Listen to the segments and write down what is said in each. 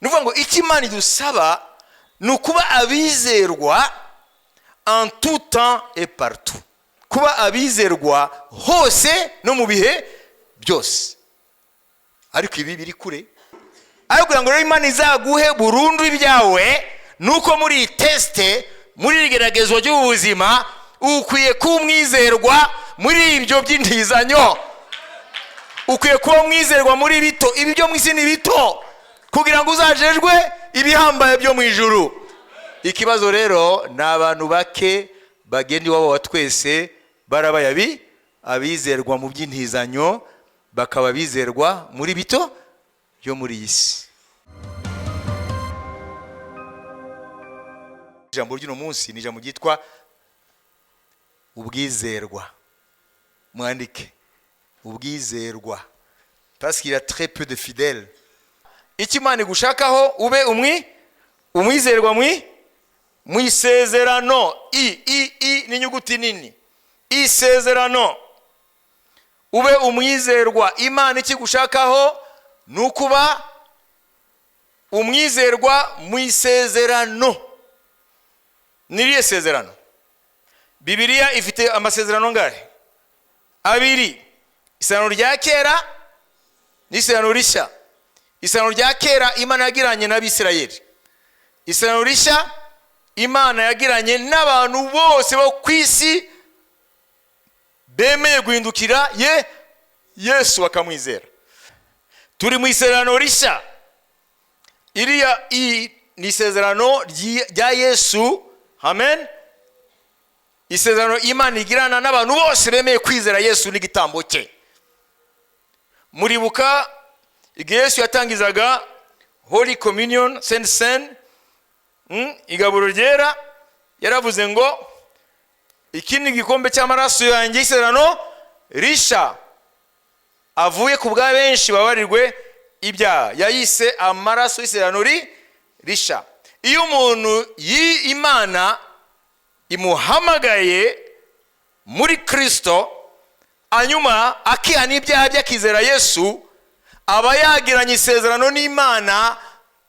Ni ukuvuga ngo icyo Imana idusaba ni ukuba abizerwa en tout temps et partout, kuba abizerwa hose no mu bihe byose. Ariko ibi biri kure. Ariko kugira ngo rero Imana izaguhe burundu ibyawe, ni uko muri iyi test, muri iri geragezwa ry'ubuzima, ukwiye kuba umwizerwa muri ibyo by'intizanyo, ukwiye kuba umwizerwa muri bito. Ibi byo mu isi ni bito, kugira ngo uzajejwe ibihambaye byo mu ijuru. Ikibazo rero ni abantu bake bagenda iwabo wa twese barabaye abizerwa mu by'intizanyo, bakaba abizerwa muri bito byo muri iyi si. Ijambo ry'uno munsi ni ijambo ryitwa ubwizerwa. Mwandike ubwizerwa, parce qu'il y a très peu de fidèles. Icyo Imana igushakaho, ube umwizerwa mu isezerano. I i i ni inyuguti nini, isezerano. Ube umwizerwa. Imana ikigushakaho ni ukuba umwizerwa mu isezerano. Ni irihe sezerano? Bibiliya ifite amasezerano angahe? Abiri: isezerano rya kera n'isezerano rishya. Isezerano rya kera Imana yagiranye n'Abisirayeli, isezerano rishya Imana yagiranye n'abantu bose bo ku isi bemeye guhindukira ye Yesu bakamwizera. Turi mu isezerano rishya. Iriya ni isezerano rya Yesu, amen. Isezerano Imana igirana n'abantu bose bemeye kwizera Yesu n'igitambo cye. Muribuka igihe Yesu yatangizaga Holy Communion, Sainte Cène, igaburo ryera, yaravuze ngo iki ni igikombe cy'amaraso yanjye y'isezerano risha, avuye ku bwa benshi babarirwe ibyaha. Yayise amaraso y'isezerano risha. Iyo umuntu Imana imuhamagaye muri Kristo, hanyuma akihana ibyaha bye, akizera Yesu, aba yagiranye isezerano n'Imana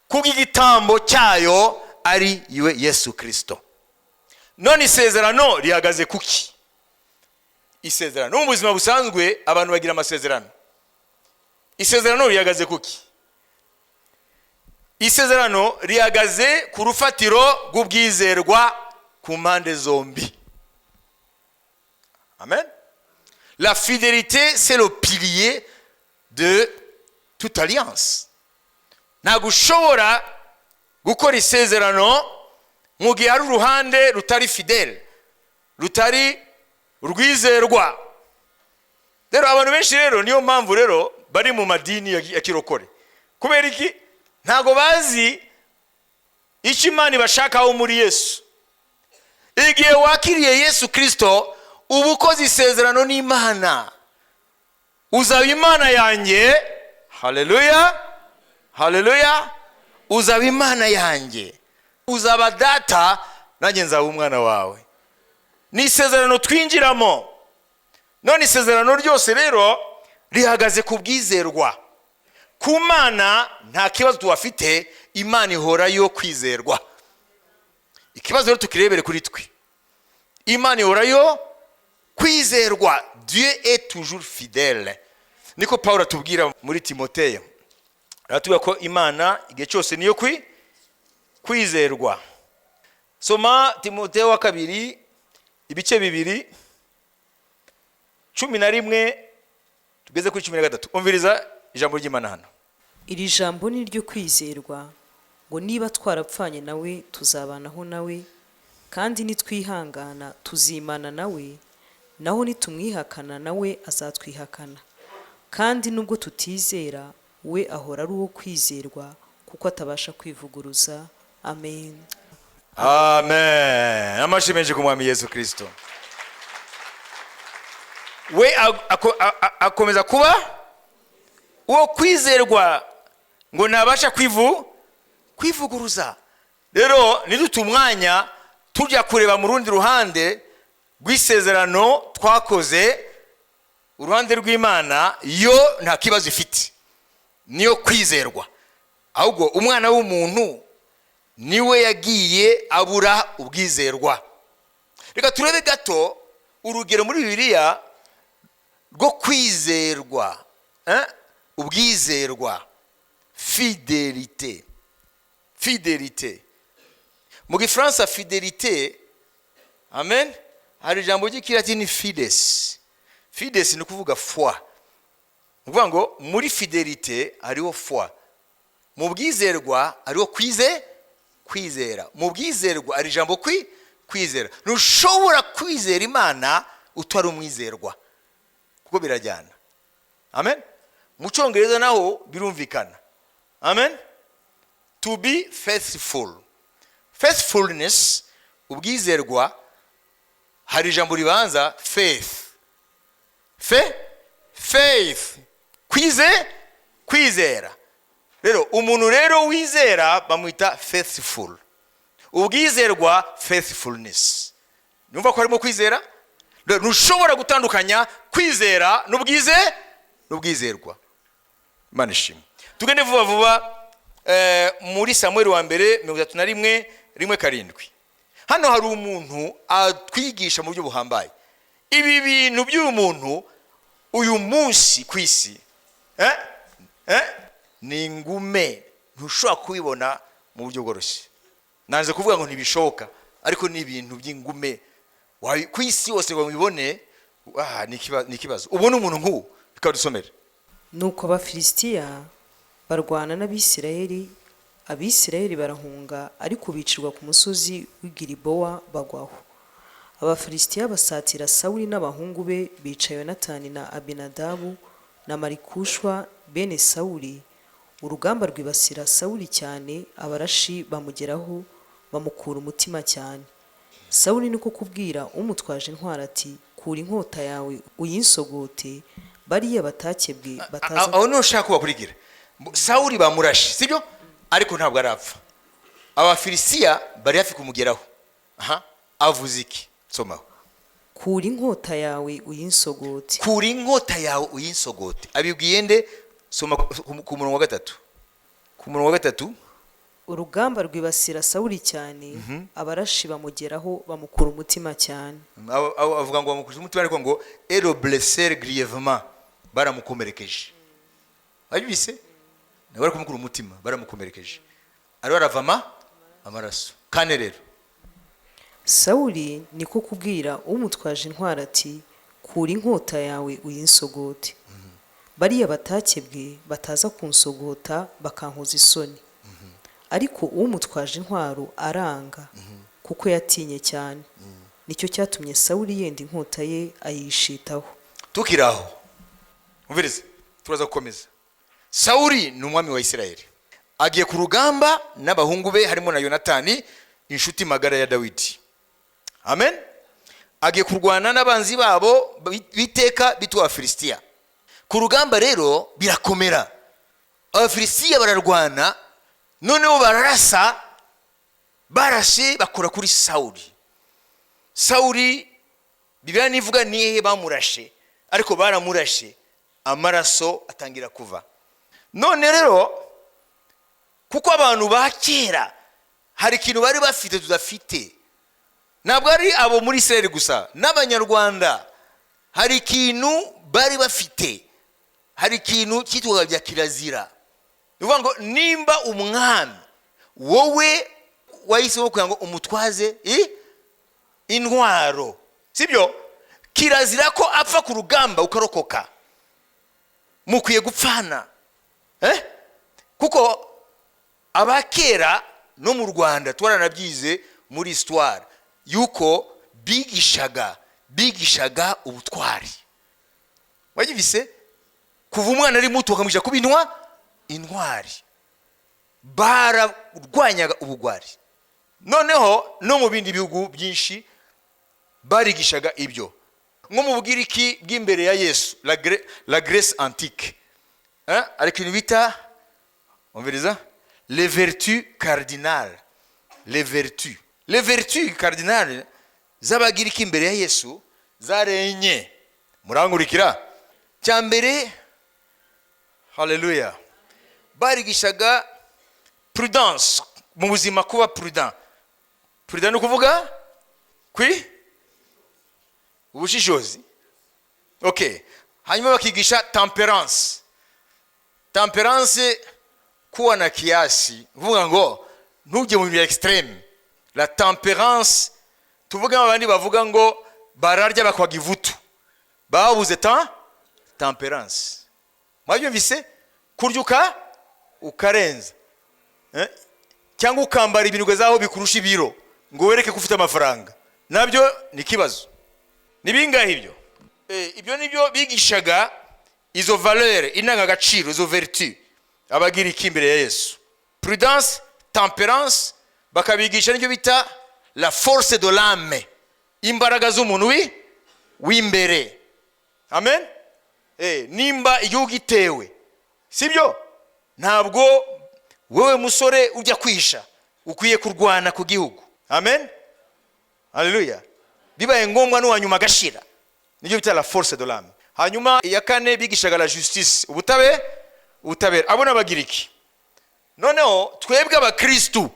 kubw'igitambo cyayo, ari iwe Yesu Kristo. None isezerano rihagaze kuki? Isezerano mu buzima busanzwe, abantu bagira amasezerano. Isezerano rihagaze kuki? Isezerano rihagaze ku rufatiro rw'ubwizerwa ku mpande zombi. Amen. La fidélité, c'est le pilier de toute alliance. Ntabwo ushobora gukora isezerano mu gihe hari uruhande rutari fidèle, rutari rwizerwa. Rero abantu benshi rero, niyo mpamvu rero bari mu madini ya kirokore. Kubera iki? Ntabwo bazi icyo Imana ibashakaho muri Yesu. Igihe wakiriye Yesu Kirisito, uba ukoze isezerano n'Imana: uzaba Imana yanjye. Haleluya, haleluya! Uzaba Imana yanjye, uzaba data, nanjye nzaba umwana wawe. Ni isezerano twinjiramo. None isezerano ryose rero rihagaze ku bwizerwa. Ku Mana nta kibazo tuhafite, Imana ihora yo kwizerwa. Ikibazo rero tukirebere kuri twe. Imana ihora yo kwizerwa, Dieu est toujours fidèle. Niko Paul atubwira muri Timoteyo, aratubwira ko Imana igihe cyose niyo kwizerwa. Soma Timoteyo wa kabiri, ibice 2, 11 tugeze kuri 13. Umviriza ijambo ry'Imana hano. Iri jambo ni iryo kwizerwa ngo niba twarapfanye nawe, tuzabanaho nawe, kandi nitwihangana, tuzimana nawe, naho nitumwihakana, nawe azatwihakana. Kandi nubwo tutizera, we ahora ari uwo kwizerwa, kuko atabasha kwivuguruza. Amen. Amen. Amashyi menshi ku Mwami Yesu Kirisito. We akomeza kuba uwo kwizerwa, ngo ntabasha kwivuguruza. Rero nidute umwanya tujya kureba mu rundi ruhande rw'isezerano twakoze. Uruhande rw'Imana yo nta kibazo ifite, niyo kwizerwa. Ahubwo umwana w'umuntu niwe yagiye abura ubwizerwa. Reka turebe gato urugero muri Bibiliya rwo kwizerwa, eh? Ubwizerwa, fidélité. Fidélité mu Gifaransa, fidélité, amen. Hari ijambo ry'Ikilatini fides. Fides ni ukuvuga foi. Ni ukuvuga ngo muri fidélité hariho foi, mu bwizerwa hariho kwizera. Mu bwizerwa hari ijambo kwizera. Ntushobora kwizera Imana utari umwizerwa, kuko birajyana, amen. Mu Cyongereza naho birumvikana, amen. To be faithful, faithfulness, ubwizerwa, hari ijambo ribanza faith, faith, kwizera. Rero umuntu rero wizera bamwita faithful. Ubwizerwa, faithfulness, numva ko harimo kwizera. Rero ntushobora gutandukanya kwizera n'ubwizerwa. Imana ishimwe. Tugende vuba vuba muri Samuel wa mbere 31 1:7. Hano hari umuntu atwigisha mu buryo buhambaye. Ibi bintu by'uyu muntu uyu munsi ku isi ni ingume, ntushobora kubibona mu buryo bworoshye. Nanze kuvuga ngo ntibishoboka, ariko ni ibintu by'ingume. Ku isi hose ngo mubibone, ni ikibazo. Ubone umuntu nk'ubu. Bikaba dusomere. Nuko Abafilisitiya barwana n'Abisirayeli, Abisirayeli barahunga, ariko bicirwa ku musozi w'i Gilibowa bagwaho. Abafilisitiya basatira Sawuli n'abahungu be, bica Yonatani na Abinadabu na Malikushwa bene Sawuli. Urugamba rwibasira Sawuli cyane, abarashi bamugeraho bamukura umutima cyane. Sawuli niko kubwira umutwaje intwaro ati: "Kura inkota yawe uyinsogote, bariya batakebwe bataza." Aho niho ushaka kubakurikira. Sawuli bamurashe, sibyo? Ariko ntabwo arapfa, Abafilisitiya bari hafi kumugeraho. Aha avuze iki? Somaho. "Kura inkota yawe uyinsogote." "Kura inkota yawe uyinsogote." Abibwiye nde? Soma ku murongo wa gatatu, ku murongo wa gatatu. Urugamba rwibasira Sawuli cyane, abarashi bamugeraho bamukura umutima cyane. Avuga ngo bamukuje umutima, ariko ngo et le blessèrent grièvement, baramukomerekeje. Wabibise? Nawe bari kumukura umutima, baramukomerekeje, ariho aravama amaraso. Kane rero. Sawuli niko kubwira umutwaje intwaro ati: "Kura inkota yawe uyinsogote, bariya batakebwe bataza kunsogota bakankoza isoni." Ariko umutwaje intwaro aranga, kuko yatinye cyane. Nicyo cyatumye Sawuli yenda inkota ye ayishitaho. Tukiri aho, umvirize, turaza gukomeza. Sawuli ni umwami wa Isirayeli, agiye ku rugamba n'abahungu be, harimo na Yonatani, inshuti magara ya Dawidi, amen. Agiye kurwana n'abanzi babo biteka bitwa Abafilisitiya. Ku rugamba rero birakomera, Abafilisitiya bararwana, noneho bararasa. Barashe bakora kuri Sawuli. Sawuli, Bibiliya nivuga nihehe bamurashe, ariko baramurashe, amaraso atangira kuva. None rero kuko abantu ba kera hari ikintu bari bafite tudafite, ntabwo ari abo muri Israel gusa, n'Abanyarwanda hari ikintu bari bafite, hari ikintu cyitwaga bya kirazira. Ni ukuvuga ngo nimba umwami wowe wahisemo kugira ngo umutwaze intwaro, sibyo? Kirazira ko apfa ku rugamba ukarokoka, mukwiye gupfana, eh? Kuko abakera no mu Rwanda twaranabyize muri histoire yuko bigishaga ubutwari. Wagivise? Kuva umwana ari muto bakamwigisha kuba intwari, bararwanyaga ubugwari. Noneho no mu bindi bihugu byinshi barigishaga ibyo, nko mu Bugiriki bw'imbere ya Yesu, la Grèce antique, eh? Hari ikintu bita, umviriza, les vertus cardinales. Les vertus cardinales z'Abagiriki imbere ya Yesu zarenye. Murankurikira? Cya mbere, haleluya, barigishaga Prudence mu buzima, kuba prudent. Prudent ni ukuvuga kwi ubushishozi. Okay, hanyuma bakigisha temperance. Temperance, kuwa na kiasi, uvuga ngo ntujye mu bintu bya extrême. La tempérance, tuvuge abandi bavuga ngo bararya bakwaga ivutu, babuze ta tempérance. Mwabyumvise? Kurya ukarenza, eh? Cyangwa ukambara ibintu ugezaho bikurusha ibiro ngo wereke ko ufite amafaranga, nabyo ni ikibazo. Ni bingahe ibyo? Ibyo nibyo bigishaga, izo valeur, indangagaciro, izo vertu, Abagiriki imbere ya Yesu: prudence, tempérance. Bakabigisha n'ibyo bita la force de l'âme, imbaraga z'umuntu w'imbere. Amen. Nimba igihugu gitewe, sibyo, ntabwo wowe musore ujya kwisha, ukwiye kurwana ku gihugu. Amen, haleluya. Bibaye ngombwa n'uwa nyuma agashira. Nibyo bita la force de l'âme. Hanyuma iya kane bigishaga la justice, ubutabera. Abo ni Abagiriki. Noneho twebwe Abakristu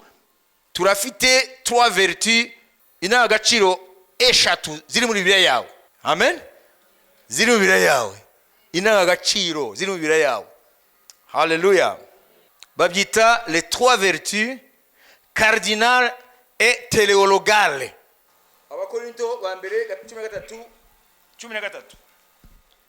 turafite trois vertus, indangagaciro eshatu ziri muri Bibiliya yawe. Amen. Ziri mu Bibiliya yawe, indangagaciro ziri mu Bibiliya yawe. Haleluya. Babyita les trois vertus cardinales et téléologales. Abakorinto ba mbere 13, 13.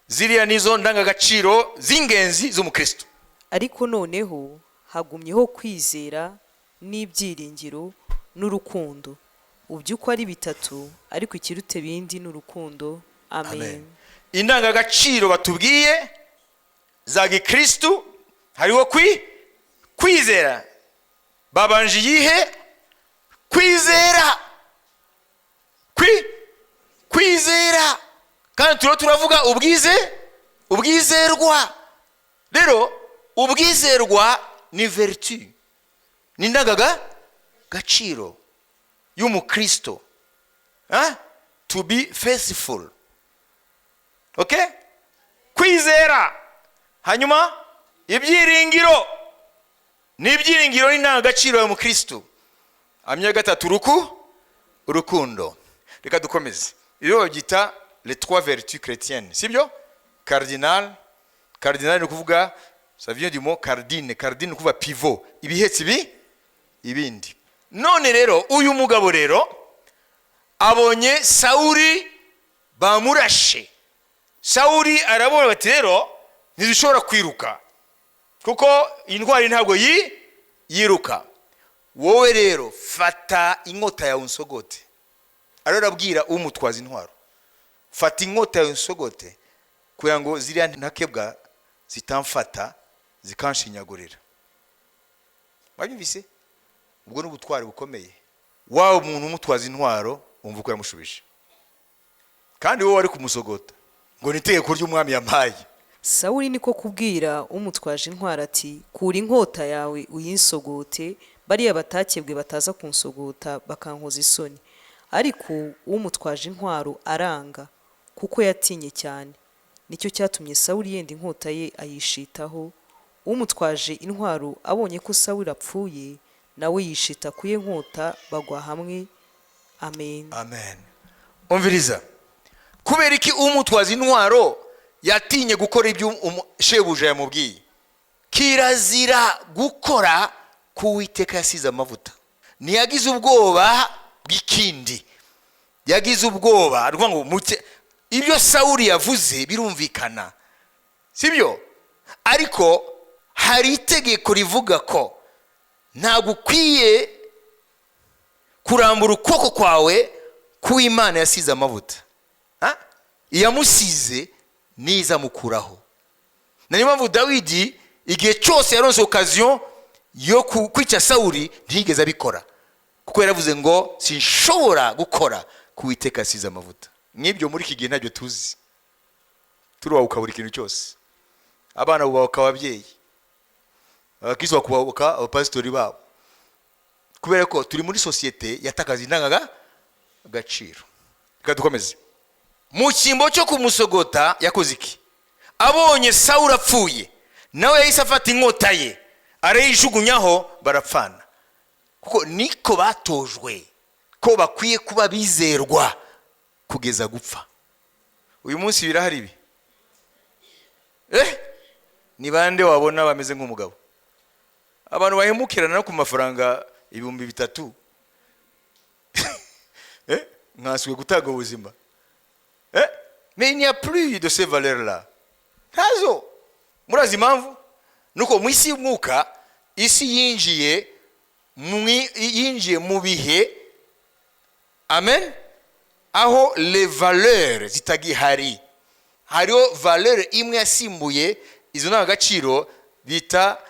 Ziriya nizo ndangagaciro z'ingenzi z'umukristo. Ariko noneho hagumyeho kwizera n'ibyiringiro n'urukundo, ubyo uko ari bitatu, ariko ikiruta ibindi ni urukundo. Amen. Indangagaciro batubwiye za gikristu hariho kwizera. Babanje iyihe? Kwizera. Kwizera, kandi turiho turavuga ubwizerwa. Rero ubwizerwa ni vertu, ni indangagaciro y'umukristo. Ah? To be faithful, okay? Kwizera, hanyuma ibyiringiro. Ni ibyiringiro n'indangagaciro y'umukristo. Hanyuma gatatu, urukundo. Reka dukomeze. Iyo babyita les trois vertus chrétiennes, sibyo? Cardinal. Cardinal ni ukuvuga, ça vient du mot cardine. Cardine ni ukuvuga pivot, ibihetse ibindi. None rero uyu mugabo rero abonye Sawuri bamurashe. Sawuri arabona bati: "Rero ntidushobora kwiruka kuko intwari ntabwo yiruka. Wowe rero fata inkota yawe unsogote." Ariyo arabwira umutwaza intwaro: "Fata inkota yawe unsogote kugira ngo ziriya ntakebwa zitamfata zikanshinyagurira." Wabyumvise? Ubwo ni ubutwari bukomeye. Waba umuntu umutwaza intwaro, wumva uko yamushubije, kandi wowe wari kumusogota ngo ni itegeko ry'umwami yampaye. Sawuli niko kubwira umutwaje intwaro ati: "Kura inkota yawe uyinsogote, bariya batakebwe bataza kunsogota bakankoza isoni." Ariko umutwaje intwaro aranga, kuko yatinye cyane. Nicyo cyatumye Sawuli yenda inkota ye ayishitaho. Umutwaje intwaro abonye ko Sawuli apfuye, nawe yishita ku ye nkota, bagwa hamwe. Amen. Amen. Umviriza, kubera iki umutwaza intwaro yatinye gukora ibyo shebuja yamubwiye? Kirazira gukora ku Uwiteka yasize amavuta. Ntiyagize ubwoba bw'ikindi, yagize ubwoba ni ukuvuga ngo ibyo Sawuli yavuze birumvikana, sibyo? Ariko hari itegeko rivuga ko ntabwo ukwiye kurambura ukuboko kwawe ku Imana yasize amavuta. Ha? Iyamusize nizamukuraho. Na niyo mpamvu Dawidi igihe cyose yaronse occasion yo kwica Sawuli ntiyigeze abikora, kuko yaravuze ngo: "Sinshobora gukora ku Uwiteka yasize amavuta." Nk'ibyo muri iki gihe ntabyo tuzi. Turubahuka buri kintu cyose. Abana bubaka ababyeyi, abakristo bakubahuka abapasitori babo, kubera ko turi muri sosiyete yatakaza indangagaciro. Reka dukomeze. Mu cyimbo cyo kumusogota yakoze iki? Abonye Sawuli apfuye, nawe yahise afata inkota ye. Arayijugunyaho, barapfana, kuko niko batojwe ko bakwiye kuba bizerwa kugeza gupfa. Uyu munsi birahari ibi? Ni bande wabona bameze nk'umugabo? Abantu bahemukirana no ku mafaranga 3000, nkasuwe gutanga ubuzima. Mais il n'y a plus de ces valeurs là ntazo. Murazi impamvu? Nuko mu isi y'umwuka, isi yinjiye mu bihe, amen, aho les valeurs zitagihari. Hariho valeur imwe yasimbuye izo ndangagaciro bita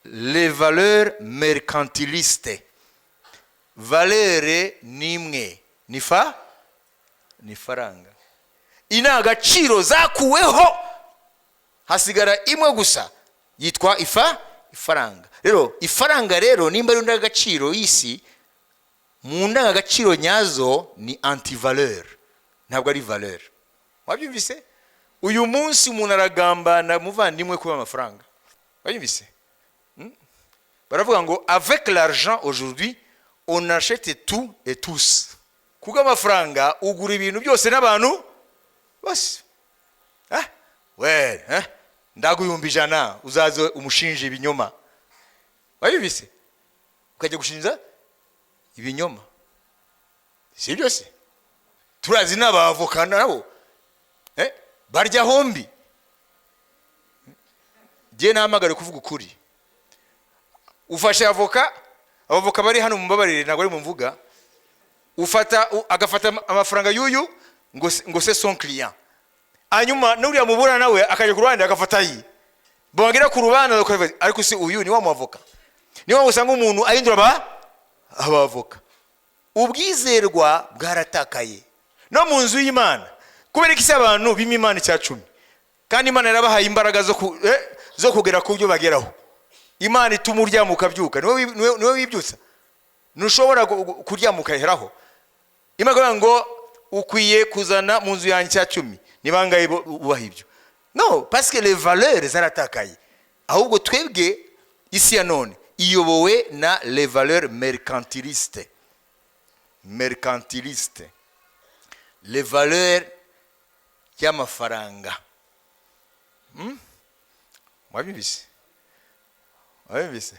les valeurs mercantilistes. Valeur ni imwe, ni faranga. Indangagaciro zakuweho, hasigara imwe gusa yitwa ifaranga. Rero ifaranga rero nimba ari indangagaciro y'isi, mu ndangagaciro nyazo ni antivaleur, ntabwo ari valeur. Wabyumvise? Uyu munsi umuntu aragambana muvandimwe kuba amafaranga. Wabyumvise? Baravuga ngo avec l'argent aujourd'hui on achète tout et tous. Kuko amafaranga ugura ibintu byose n'abantu bose. Ah, we eh? Ndaguha 100,000 uzaze umushinje ibinyoma. Wabyumvise? Ukajya gushinja ibinyoma, si byo se? Turazi n'abavoka nabo barya hombi. Jye nahamagare kuvuga ukuri. Ufashe avoka, abavoka bari hano mumbabarire, ntabwo ari mu mvuga. Ufata agafata amafaranga y'uyu ngo c'est son client, hanyuma n'uriya mubura nawe akajya ku ruhande agafata yi, bongera ku rubanza bakavuga, ariko se uyu ni wa muavoka? Niyo mpamvu usanga umuntu ahindura abavoka. Ubwizerwa bwaratakaye no mu nzu y'Imana. Kubera ko isi abantu bima Imana icya cumi, kandi Imana yarabahaye imbaraga zo kugera ku byo bageraho. Imana ituma uryama ukabyuka, niwe wibyutsa. Ntushobora kuryama ukaheraho. Imana ikavuga ngo ukwiye kuzana mu nzu yanjye icya cumi. Ni bangahe bubaha ibyo? No, parce que les valeurs zaratakaye. Ahubwo twebwe isi ya none iyobowe na les valeurs mercantilistes, mercantiliste, les valeurs y'amafaranga. Wabyumvise? Wabyumvise?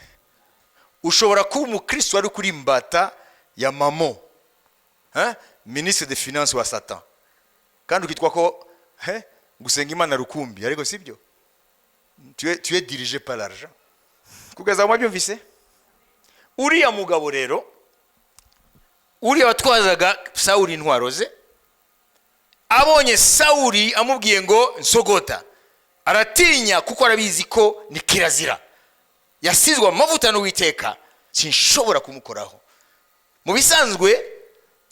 Ushobora kuba umukristo wari kuri imbata ya Mammon, hein? Ministre de finance wa Satan, kandi ukitwa ko gusenga Imana rukumbi, ariko sibyo. Tu es dirigé par l'argent. Kugeza aho mwabyumvise? Uriya mugabo rero, uriya watwazaga Sawuli intwaro ze, abonye Sawuli amubwiye ngo nsogota, aratinya, kuko arabizi ko ni kirazira, yasizwe amavuta n'Uwiteka, sinshobora kumukoraho. Mu bisanzwe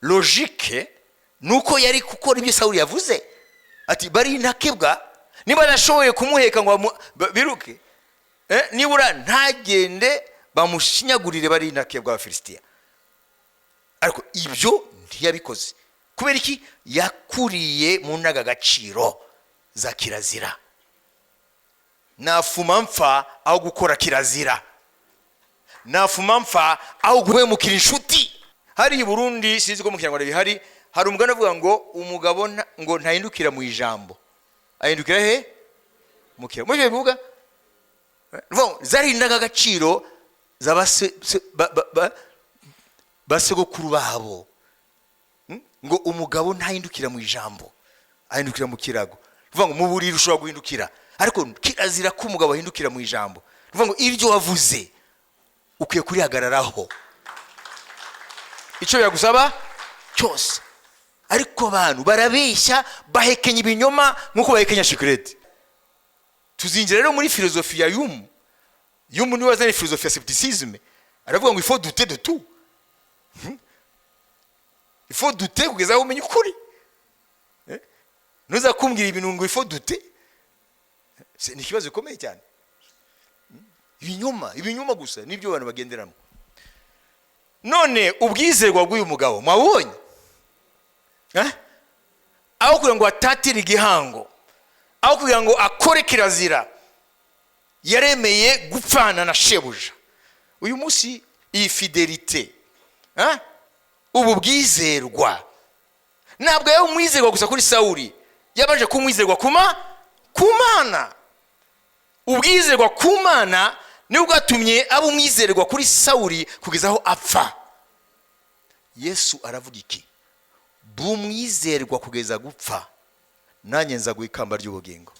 logique ni uko yari gukora ibyo Sawuli yavuze, ati bari intakebwa, niba adashoboye kumuheka ngo biruke, nibura ntagende bamushinyagurire, bari intakebwa abafilisitiya. Ariko ibyo ntiyabikoze. Kubera iki? Yakuriye mu ndangagaciro za kirazira. Nafuma mpfa aho gukora kirazira, nafuma mpfa aho guhemukira inshuti. Hari i Burundi, sinzi ko mu Kinyarwanda bihari, hari umugani uvuga ngo umugabo ngo ntahindukira mu ijambo, ahindukira he? Mu kiraro. Muri ibyo bivuga zari indangagaciro za ba sogokuru babo. Ngo umugabo ntahindukira mu ijambo, ahindukira mu kirago. Bivuga ngo mu buriri ushobora guhindukira, ariko kirazira ko umugabo ahindukira mu ijambo. Bivuga ngo ibyo wavuze ukwiye kurihagararaho icyo byagusaba cyose. Ariko abantu barabeshya, bahekenya ibinyoma nk'uko bahekenya shikarete. Tuzinjira rero muri filozofi ya Hume. Hume niwe wazanye filozofi ya scepticisme. Aravuga ngo il faut douter de tout. Il faut douter kugeza aho umenya ukuri. Ntuza kumbwira ibintu ngo il faut douter. Ni ikibazo gikomeye cyane. Ibinyoma, ibinyoma gusa nibyo abantu bagenderamo. None ubwizerwa bw'uyu mugabo mwabubonye? Aho kugira ngo atatire igihango, aho kugira ngo akore kirazira. Yaremeye gupfana na shebuja. Uyu munsi iyi fidélité, hein? Ubu bwizerwa, ntabwo yaba umwizerwa gusa kuri Sawuri, yabanje kumwizerwa ku Mana. Ubwizerwa ku Mana nibwo bwatumye aba umwizerwa kuri Sawuri kugeza aho apfa. Yesu aravuga iki? Bumwizerwa kugeza gupfa, nanjye nza guha ikamba ry'ubugingo.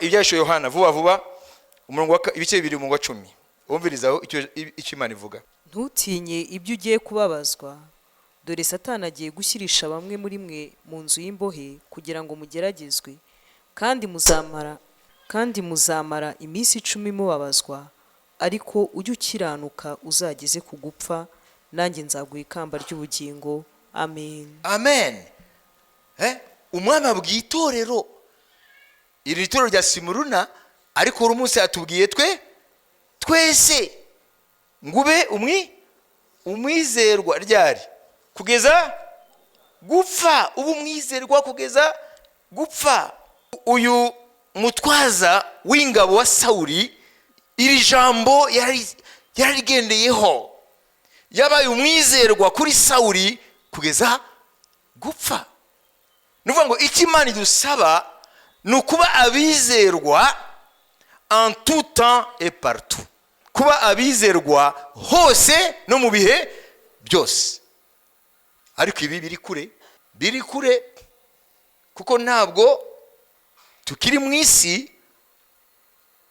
Ibyahishuwe Yohana, vuba vuba, umurongo wa ibice 2, umurongo wa 10. Wumvirizaho icyo Imana ivuga. Ntutinye ibyo ugiye kubabazwa. Dore Satani agiye gushyirisha bamwe muri mwe mu nzu y'imbohe kugira ngo mugeragezwe, kandi muzamara iminsi 10 mubabazwa. Ariko ujye ukiranuka uzageze ku gupfa, nanjye nzaguha ikamba ry'ubugingo. Amen. Amen. Umwami abwiye itorero, iri torero rya Simuruna, ariko uri munsi yatubwiye twe twese ngo ube umwizerwa ryari? Kugeza gupfa. Uba umwizerwa kugeza gupfa. Uyu mutwaza w'ingabo wa Sawuri, iri jambo yararigendeyeho, yabaye umwizerwa kuri Sawuri kugeza gupfa. Ni ukuvuga ngo icyo Imana idusaba ni ukuba abizerwa en tout temps et partout, kuba abizerwa hose no mu bihe byose. Ariko ibi biri kure, biri kure, kuko ntabwo tukiri mu isi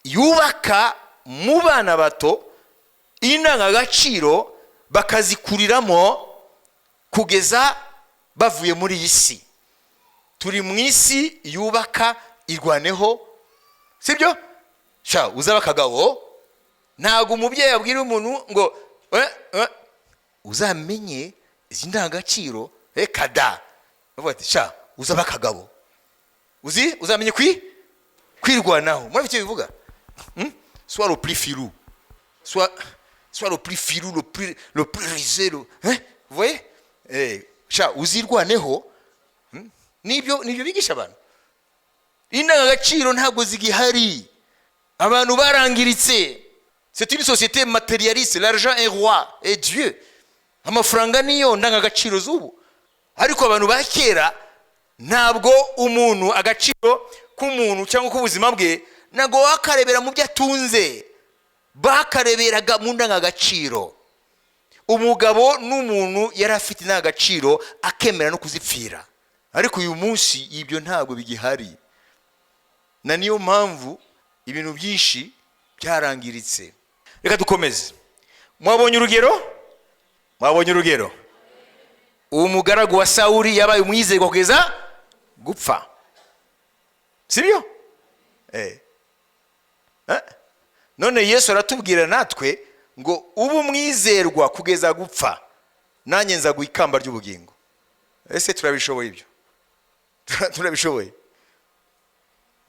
yubaka mu bana bato indangagaciro bakazikuriramo kugeza bavuye muri iyi si. Turi mu isi yubaka irwaneho, sibyo? Sha uzaba akagabo. Ntabwo umubyeyi abwira umuntu ngo uzamenye izi ndangagaciro, kada bavuga ati: "Sha uzaba akagabo, uzi uzamenye kwirwanaho." Murabizi icyo bivuga? Sois le plus filou, sois le plus filou, le plus rusé, hein? Vous voyez, sha uzirwaneho. Nibyo bigisha abantu. Indangagaciro ntabwo zigihari, abantu barangiritse. C'est une société matérialiste, l'argent est roi et Dieu. Amafaranga niyo ndangagaciro z'ubu. Ariko abantu ba kera, ntabwo umuntu, agaciro k'umuntu cyangwa k'ubuzima bwe, ntabwo wakarebera mu byo atunze, bakareberaga mu ndangagaciro. Umugabo n'umuntu yari afite indangagaciro, akemera no kuzipfira. Ariko uyu munsi ibyo ntabwo bigihari, na niyo mpamvu ibintu byinshi byarangiritse. Reka dukomeze. Mwabonye urugero, mwabonye urugero. Uwo mugaragu wa Sawuri yabaye umwizerwa kugeza gupfa, sibyo? None Yesu aratubwira natwe ngo ube umwizerwa kugeza gupfa, nanjye nzaguha ikamba ry'ubugingo. Ese turabishoboye ibyo? Turabishoboye?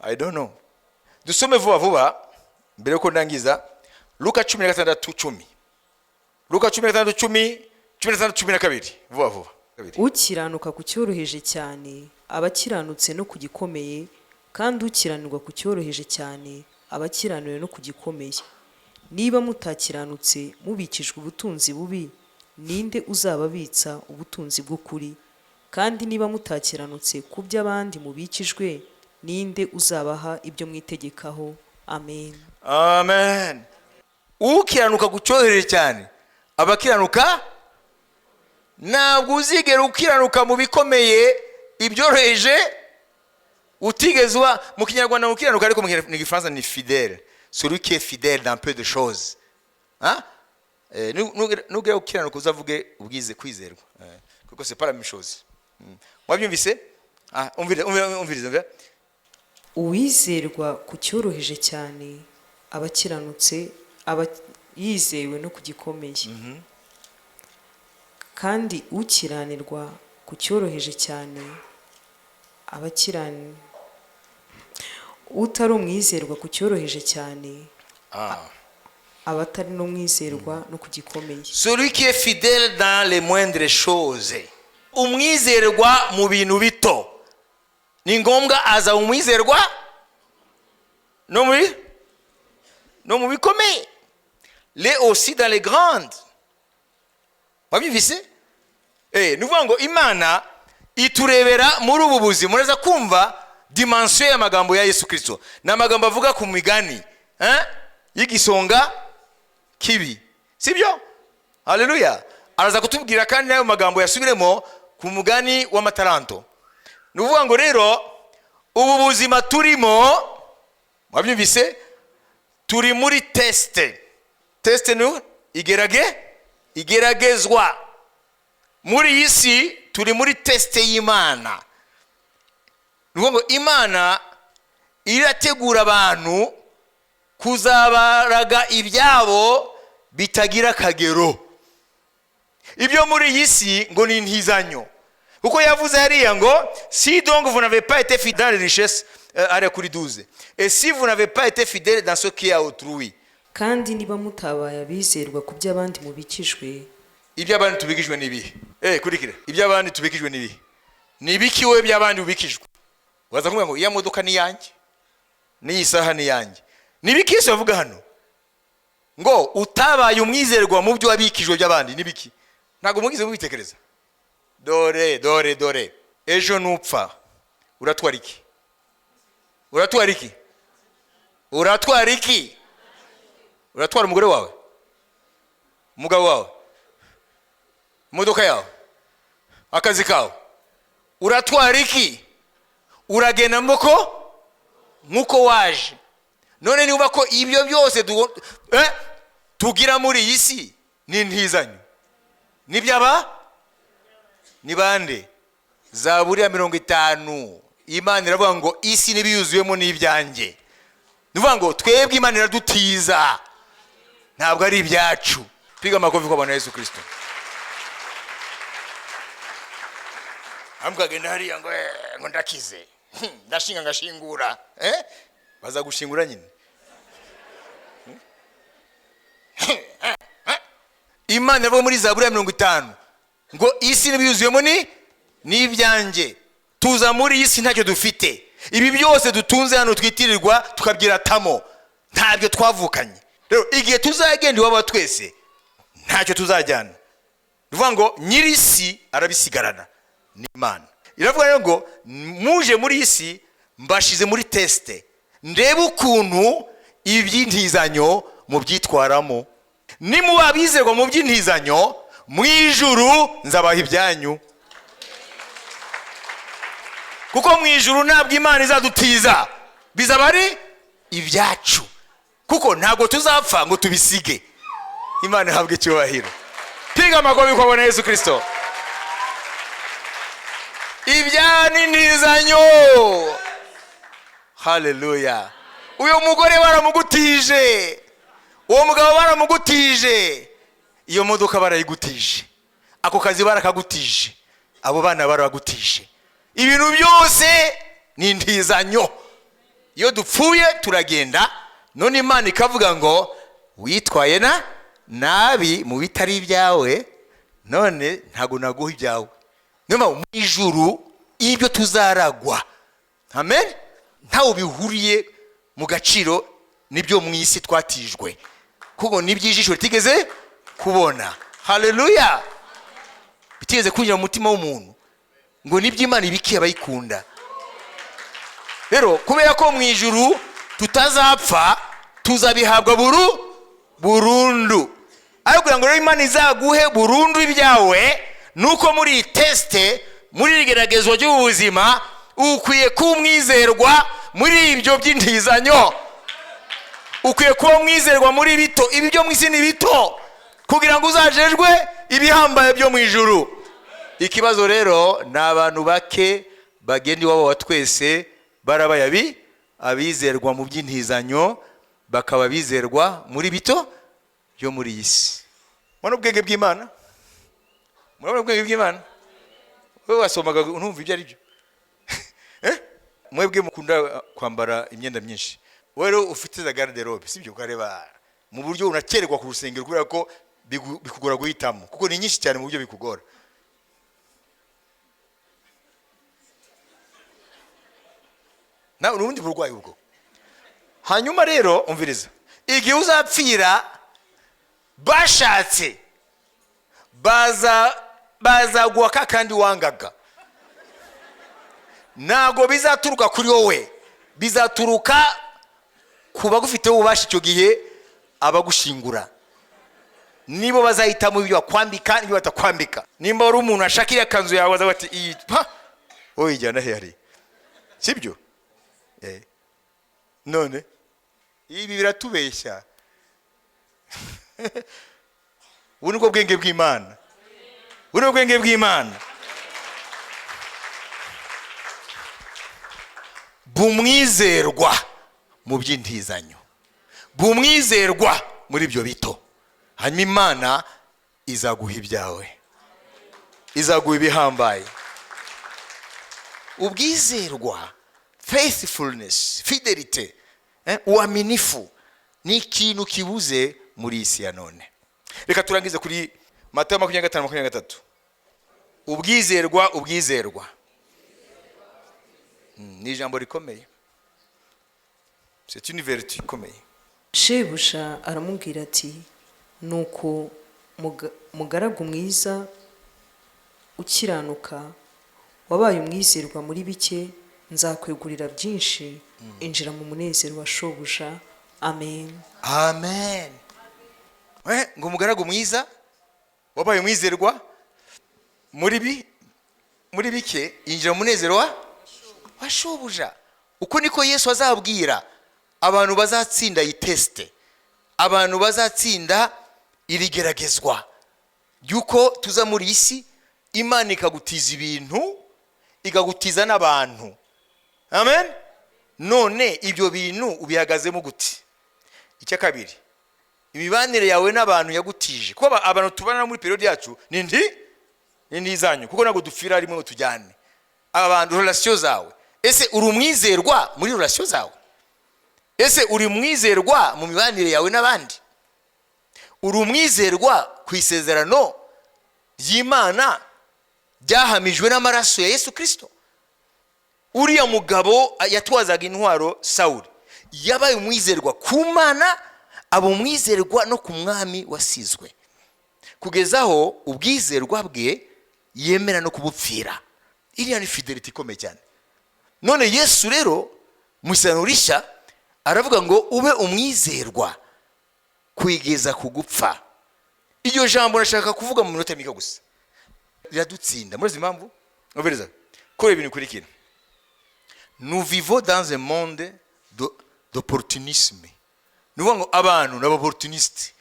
I don't know. Dusome vuba vuba mbere yuko ndangiza. Luka 16:10, Luka 16:10, 16:12, vuba vuba. Kabiri. Ukiranuka ku cyoroheje cyane aba akiranutse no ku gikomeye, kandi ukiranirwa ku cyoroheje cyane aba akiraniwe no ku gikomeye. Niba mutakiranutse mubikijwe ubutunzi bubi, ninde uzababitsa ubutunzi bw'ukuri? Kandi niba mutakiranutse ku by'abandi mubikijwe, ninde uzabaha ibyo mwitegekaho? Amen. Amen. Ukiranuka ku cyoroheje cyane abakiranuka. Ntabwo uzigera ukiranuka mu bikomeye ibyoroheje utigeze uba. Mu Kinyarwanda ukiranuka, ariko mu Gifaransa ni fidèle, celui qui est fidèle dans peu de choses, hein? Nugera ukiranuka uzavuge ubwize kwizerwa, kuko c'est pas la même chose. Mwabyumvise? Umviriza, umviriza, umviriza, umviriza. Uwizerwa ku cyoroheje cyane aba akiranutse, aba yizewe no ku gikomeye, kandi ukiranirwa ku cyoroheje cyane aba akirani, utari umwizerwa ku cyoroheje cyane aba atari n'umwizerwa no ku gikomeye. Celui qui est fidèle dans les moindres choses, umwizerwa mu bintu bito. Ni ngombwa azaba umwizerwa no mu bikomeye, les aussi dans les grandes. Wabyumvise? Ni ukuvuga ngo Imana iturebera muri ubu buzima. Muraza kumva dimension y'amagambo ya Yesu Kirisito. Ni amagambo avuga ku migani, eh? Y'igisonga kibi, sibyo? Haleluya! Araza kutubwira kandi n'ayo magambo yasubiremo ku mugani w'amataranto. Ni ukuvuga ngo rero ubu buzima turimo, wabyumvise, turi muri test. Test ni igeragezwa. Muri iyi si turi muri test y'Imana. Ni ukuvuga ngo Imana irategura abantu kuzabaraga ibyabo bitagira akagero. Ibyo muri iyi si ngo ni intizanyo, kuko yavuze hariya ngo: "Si donc vous n'avez pas été fidèle dans les richesses", hariya kuri 12, "et si vous n'avez pas été fidèle dans ce qui est à autrui." Kandi niba mutabaye abizerwa ku by'abandi mubikijwe. Iby'abandi tubikijwe ni ibihe? Kurikira, iby'abandi tubikijwe ni ibihe? Ni ibiki wowe by'abandi ubikijwe? Waza kuvuga ngo iya modoka ni iyanjye, n'iyi saha ni iyanjye. Ni ibiki Yesu bavuga hano ngo utabaye umwizerwa mu byo wabikijwe by'abandi? Ni biki? Ntabwo mugize mubitekereza. Dore, dore, dore, ejo nupfa uratwara iki? Uratwara iki? Uratwara iki? Uratwara umugore wawe, umugabo wawe, imodoka yawe, akazi kawe? Uratwara iki? Uragenda mboko nk'uko waje. None niba ko ibyo byose tugira muri iyi si ni intizanyo, nibyaba ni bande? Zaburi ya 50, Imana iravuga ngo isi n'ibiyuzuyemo ni ibyanjye. Ni ukuvuga ngo twebwe Imana iradutiza, ntabwo ari ibyacu. Piga amakofi kwa Bwana Yesu Kirisito. Amukagenda hariya ngo ngo ndakize, ndashinga ngashingura, eh? Bazagushingura nyine. Imana iravuga muri Zaburi ya 50 ngo isi n'ibiyuzuyemo ni ibyanjye. Tuza muri iyi si ntacyo dufite. Ibi byose dutunze hano twitirirwa tukabyiratamo, ntabyo twavukanye. Rero igihe tuzagenda iwabo twese ntacyo tuzajyana. Ni ukuvuga ngo nyiri isi arabisigarana, ni Imana. Iravuga rero ngo muje muri iyi si mbashize muri test, ndebe ukuntu iby'intizanyo mubyitwaramo. Nimuba abizerwa mu by'intizanyo, mu ijuru nzabaha ibyanyu, kuko mu ijuru ntabwo Imana izadutiza, bizaba ari ibyacu, kuko ntabwo tuzapfa ngo tubisige. Imana ihabwe icyubahiro. Piga amakofi kwa Bwana Yesu Kirisito. Ibyanintizanyo. Haleluya! Uyu mugore baramugutije, uwo mugabo baramugutije, iyo modoka barayigutije, ako kazi barakagutije, abo bana barabagutije. Ibintu byose ni intizanyo. Iyo dupfuye turagenda. None Imana ikavuga ngo witwaye na nabi mu bitari ibyawe, none ntabwo naguha ibyawe. Niyo mpamvu mu ijuru ibyo tuzaragwa, amen, ntawe bihuriye mu gaciro n'ibyo mu isi twatijwe, kuko n'iby'ijisho ritigeze kubona, haleluya, bitigeze kwinjira mu mutima w'umuntu, ngo n'iby'Imana ibikiye abayikunda. Rero kubera ko mu ijuru tutazapfa, tuzabihabwa burundu. Ariko kugira ngo rero Imana izaguhe burundu ibyawe, nuko muri iyi test, muri iri geragezwa ry'ubuzima, ukwiye kuba umwizerwa muri ibyo by'intizanyo. Ukwiye kuba umwizerwa muri bito. Ibi byo mu isi ni bito kugira ngo uzajejwe ibihambaye byo mu ijuru. Ikibazo rero ni abantu bake bagenda iwabo wa twese barabaye abizerwa mu by'intizanyo, bakaba bizerwa muri bito byo muri iyi si. Murabona ubwenge bw'Imana? Murabona ubwenge bw'Imana? Wowe wasomaga untumva ibyo ari byo. Mwebwe mukunda kwambara imyenda myinshi, wowe rero ufite za garde-robe, sibyo? Ukareba mu buryo unakererwa ku rusengero kubera ko bikugora guhitamo, kuko ni nyinshi cyane mu buryo bikugora. Nawe ni ubundi burwayi ubwo. Hanyuma rero umviriza, igihe uzapfira bashatse baza bazaguha ka kandi wangaga. Ntabwo bizaturuka kuri wowe, bizaturuka ku bagufiteho ububasha icyo gihe, abagushingura nibo bazahitamo ibyo bakwambika n'ibyo batakwambika. Nimba wari umuntu ashaka iriya kanzu yawe, bazavuga bati: "Iyi pa wowe yijyana he hariya?" Sibyo? None ibi biratubeshya. Ubu ni bwo bwenge bw'Imana, ubu ni bwo bwenge bw'Imana. Bumwizerwa mu by'intizanyo, bumwizerwa muri ibyo bito, hanyuma Imana izaguha ibyawe, izaguha ibihambaye. Ubwizerwa, faithfulness, fidelity, uaminifu ni ikintu kibuze muri iyi si ya none. Reka turangize kuri Matayo 25:23. Ubwizerwa, ubwizerwa ni ijambo rikomeye, c'est une vertu ikomeye. Shebuja aramubwira ati: "Nuko mugaragu mwiza ukiranuka, wabaye umwizerwa muri bike, nzakwegurira byinshi. Injira mu munezero wa shobuja. Amen." Amen. Ngo umugaragu mwiza wabaye umwizerwa muri bike, yinjira mu munezero wa shobuja. Uko niko Yesu azabwira abantu bazatsinda iyi test, abantu bazatsinda iri geragezwa ry'uko tuza muri iyi si, Imana ikagutiza ibintu, ikagutiza n'abantu. Amen. None ibyo bintu ubihagazemo gute? Icya kabiri, imibanire yawe n'abantu yagutije, kuko abantu tubana muri période yacu ni ndi zanyu, kuko ntabwo dupfira rimwe ngo tujyane abantu. Relation zawe, ese uri umwizerwa muri relation zawe? Ese uri umwizerwa mu mibanire yawe n'abandi? Uri umwizerwa ku isezerano ry'Imana ryahamijwe n'amaraso ya Yesu Kirisito? Uriya mugabo yatwazaga intwaro, Sawuri, yabaye umwizerwa ku Mana, aba umwizerwa no ku mwami wasizwe, kugeza aho ubwizerwa bwe yemera no kubupfira. Iriya ni fidélité ikomeye cyane. None Yesu rero mu Isezerano Rishya aravuga ngo ube umwizerwa kwigeza ku gupfa. Iryo jambo nashaka kuvuga mu minota mike gusa, riradutsinda. Murazi impamvu? Umviriza ko ibintu bikurikira: nous vivons dans un monde d'opportunisme. Ni ukuvuga ngo abantu ni abopportuniste,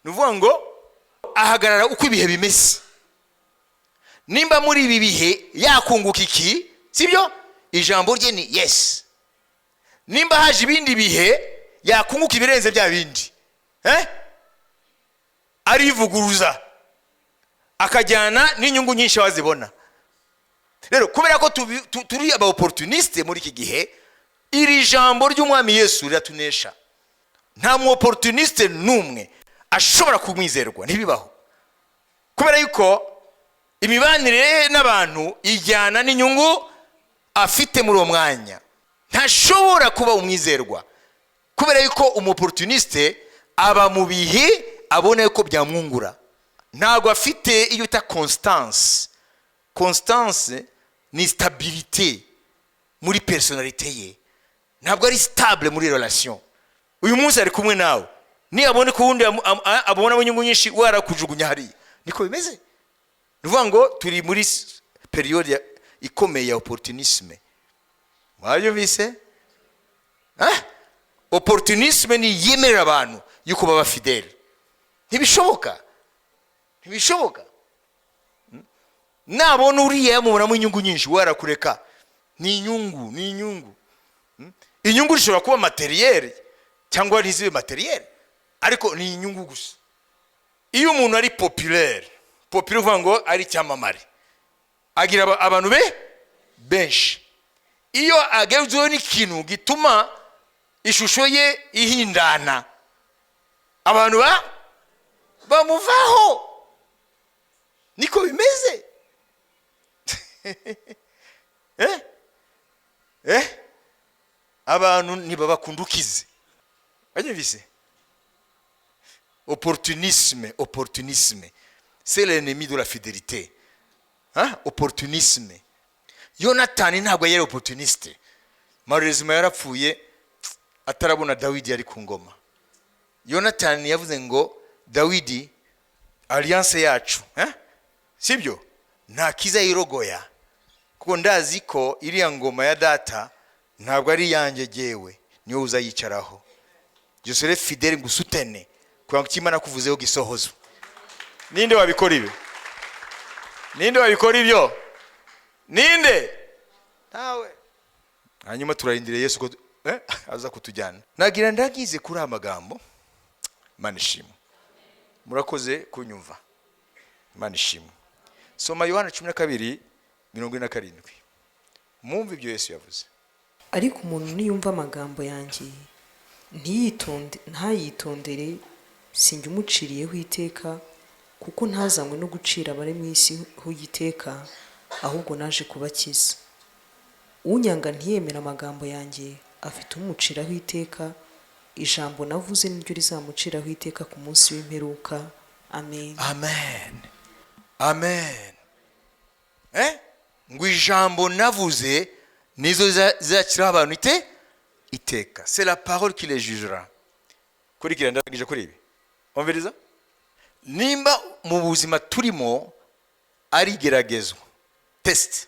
ni ukuvuga ngo ahagarara uko ibihe bimeze. Nimba muri ibi bihe yakunguka iki, sibyo, ijambo rye ni yes. Nimba haje ibindi bihe yakunguka ibirenze bya bindi, arivuguruza akajyana n'inyungu nyinshi wazibona. Rero kubera ko turi aba opportuniste muri iki gihe, iri jambo ry'Umwami Yesu riratunesha. Nta mu opportuniste n'umwe ashobora kumwizerwa, ntibibaho, kubera yuko imibanire ye n'abantu ijyana n'inyungu afite muri uwo mwanya. Ntashobora kuba umwizerwa, kubera yuko umuopportuniste aba mu bihe abona yuko byamwungura. Ntabwo afite iyo bita constance. Constance ni stabilité muri personnalité ye. Ntabwo ari stable muri relation. Uyu munsi ari kumwe nawe, niyabone ko uwundi abonamo inyungu nyinshi, we arakujugunya hariya. Niko bimeze. Ni ukuvuga ngo turi muri période ikomeye ya opportunisme. Mwabyumvise? Opportunisme ni yemerera abantu yuko baba fidèle. Ntibishoboka, ntibishoboka. Nabona uriya yamubonamo inyungu nyinshi, we arakureka. Ni inyungu, ni inyungu. Inyungu zishobora kuba matérielle cyangwa ntizibe matérielle, ariko ni inyungu gusa. Iyo umuntu ari populaire, populaire uvuga ngo ari icyamamare, agira abantu be benshi. Iyo agezweho n'ikintu gituma ishusho ye ihindana, abantu bamuvaho. Niko bimeze. Eh? Eh? Abantu ntibabakundukize. Wanyumvise? Opportunisme, opportunisme, c'est l'ennemi de la fidélité, hein? Opportunisme. Yonatani ntabwo yari opportuniste. Malheureusement yarapfuye atarabona Dawidi yari ku ngoma. Yonatani yavuze ngo: "Dawidi, alliance yacu, eh? Sibyo, nta kiza yirogoya, kuko ndazi ko iriya ngoma ya data ntabwo ari iyanjye, jyewe niwe uzayicaraho. Je serai fidèle, ngusutene kugira ngo icyo Imana kuvuzeho gisohozwe." Ninde wabikora ibyo? Ninde wabikora ibyo? Ninde? Ntawe. Hanyuma turarindiriye Yesu ko aza kutujyana. Nagira ndagize kuri aya magambo. Imana ishimwe, murakoze kunyumva. Imana ishimwe. Soma Yohana 12:47, mwumve ibyo Yesu yavuze. Ariko umuntu niyumva amagambo yanjye ntiyitonde, ntayitondere, sinjye umuciriyeho iteka, kuko ntazanywe no gucira abari mu isi ho iteka, ahubwo naje kubakiza. Unyanga ntiyemera amagambo yanjye afite umuciraho iteka. Ijambo navuze niryo rizamuciraho iteka ku munsi w'imperuka. Amen. Amen, amen. Ngo ijambo navuze nizo zizakiraho abantu iteka. C'est la parole qui les jugera. Kurikira, ndangije kuri ibi. Umviriza, nimba mu buzima turimo ari igeragezwa, test,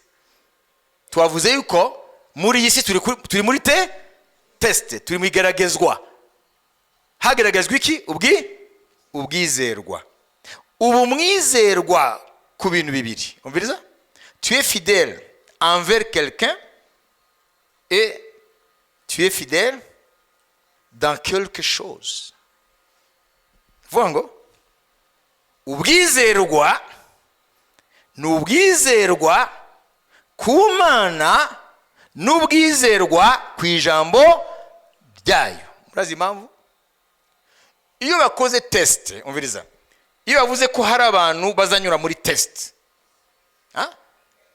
twavuze yuko muri iyi si turi muri test, turi mu igeragezwa. Hageragezwa iki? Ubwizerwa. Ubu mwizerwa ku bintu bibiri. Umviriza, tu es fidèle envers quelqu'un et tu es fidèle dans quelque chose. Vuga ngo ubwizerwa ni ubwizerwa ku Mana n'ubwizerwa ku ijambo ryayo. Murazi impamvu? Iyo bakoze test, umviriza, iyo bavuze ko hari abantu bazanyura muri test, ha?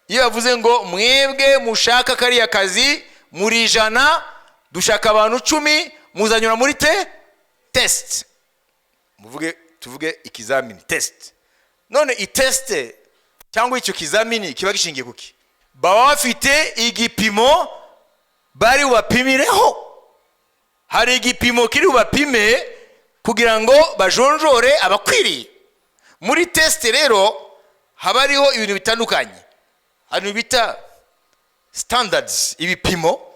Iyo bavuze ngo mwebwe mushaka kariya kazi muri 100, dushaka abantu 10, muzanyura muri test, muvuge, tuvuge ikizamini, test. None i test cyangwa icyo kizamini kiba gishingiye kuki? Baba bafite igipimo bari bubapimireho. Hari igipimo kiri bubapime kugira ngo bajonjore abakwiriye. Muri test rero haba hariho ibintu bitandukanye. Hari ibintu bita standards, ibipimo.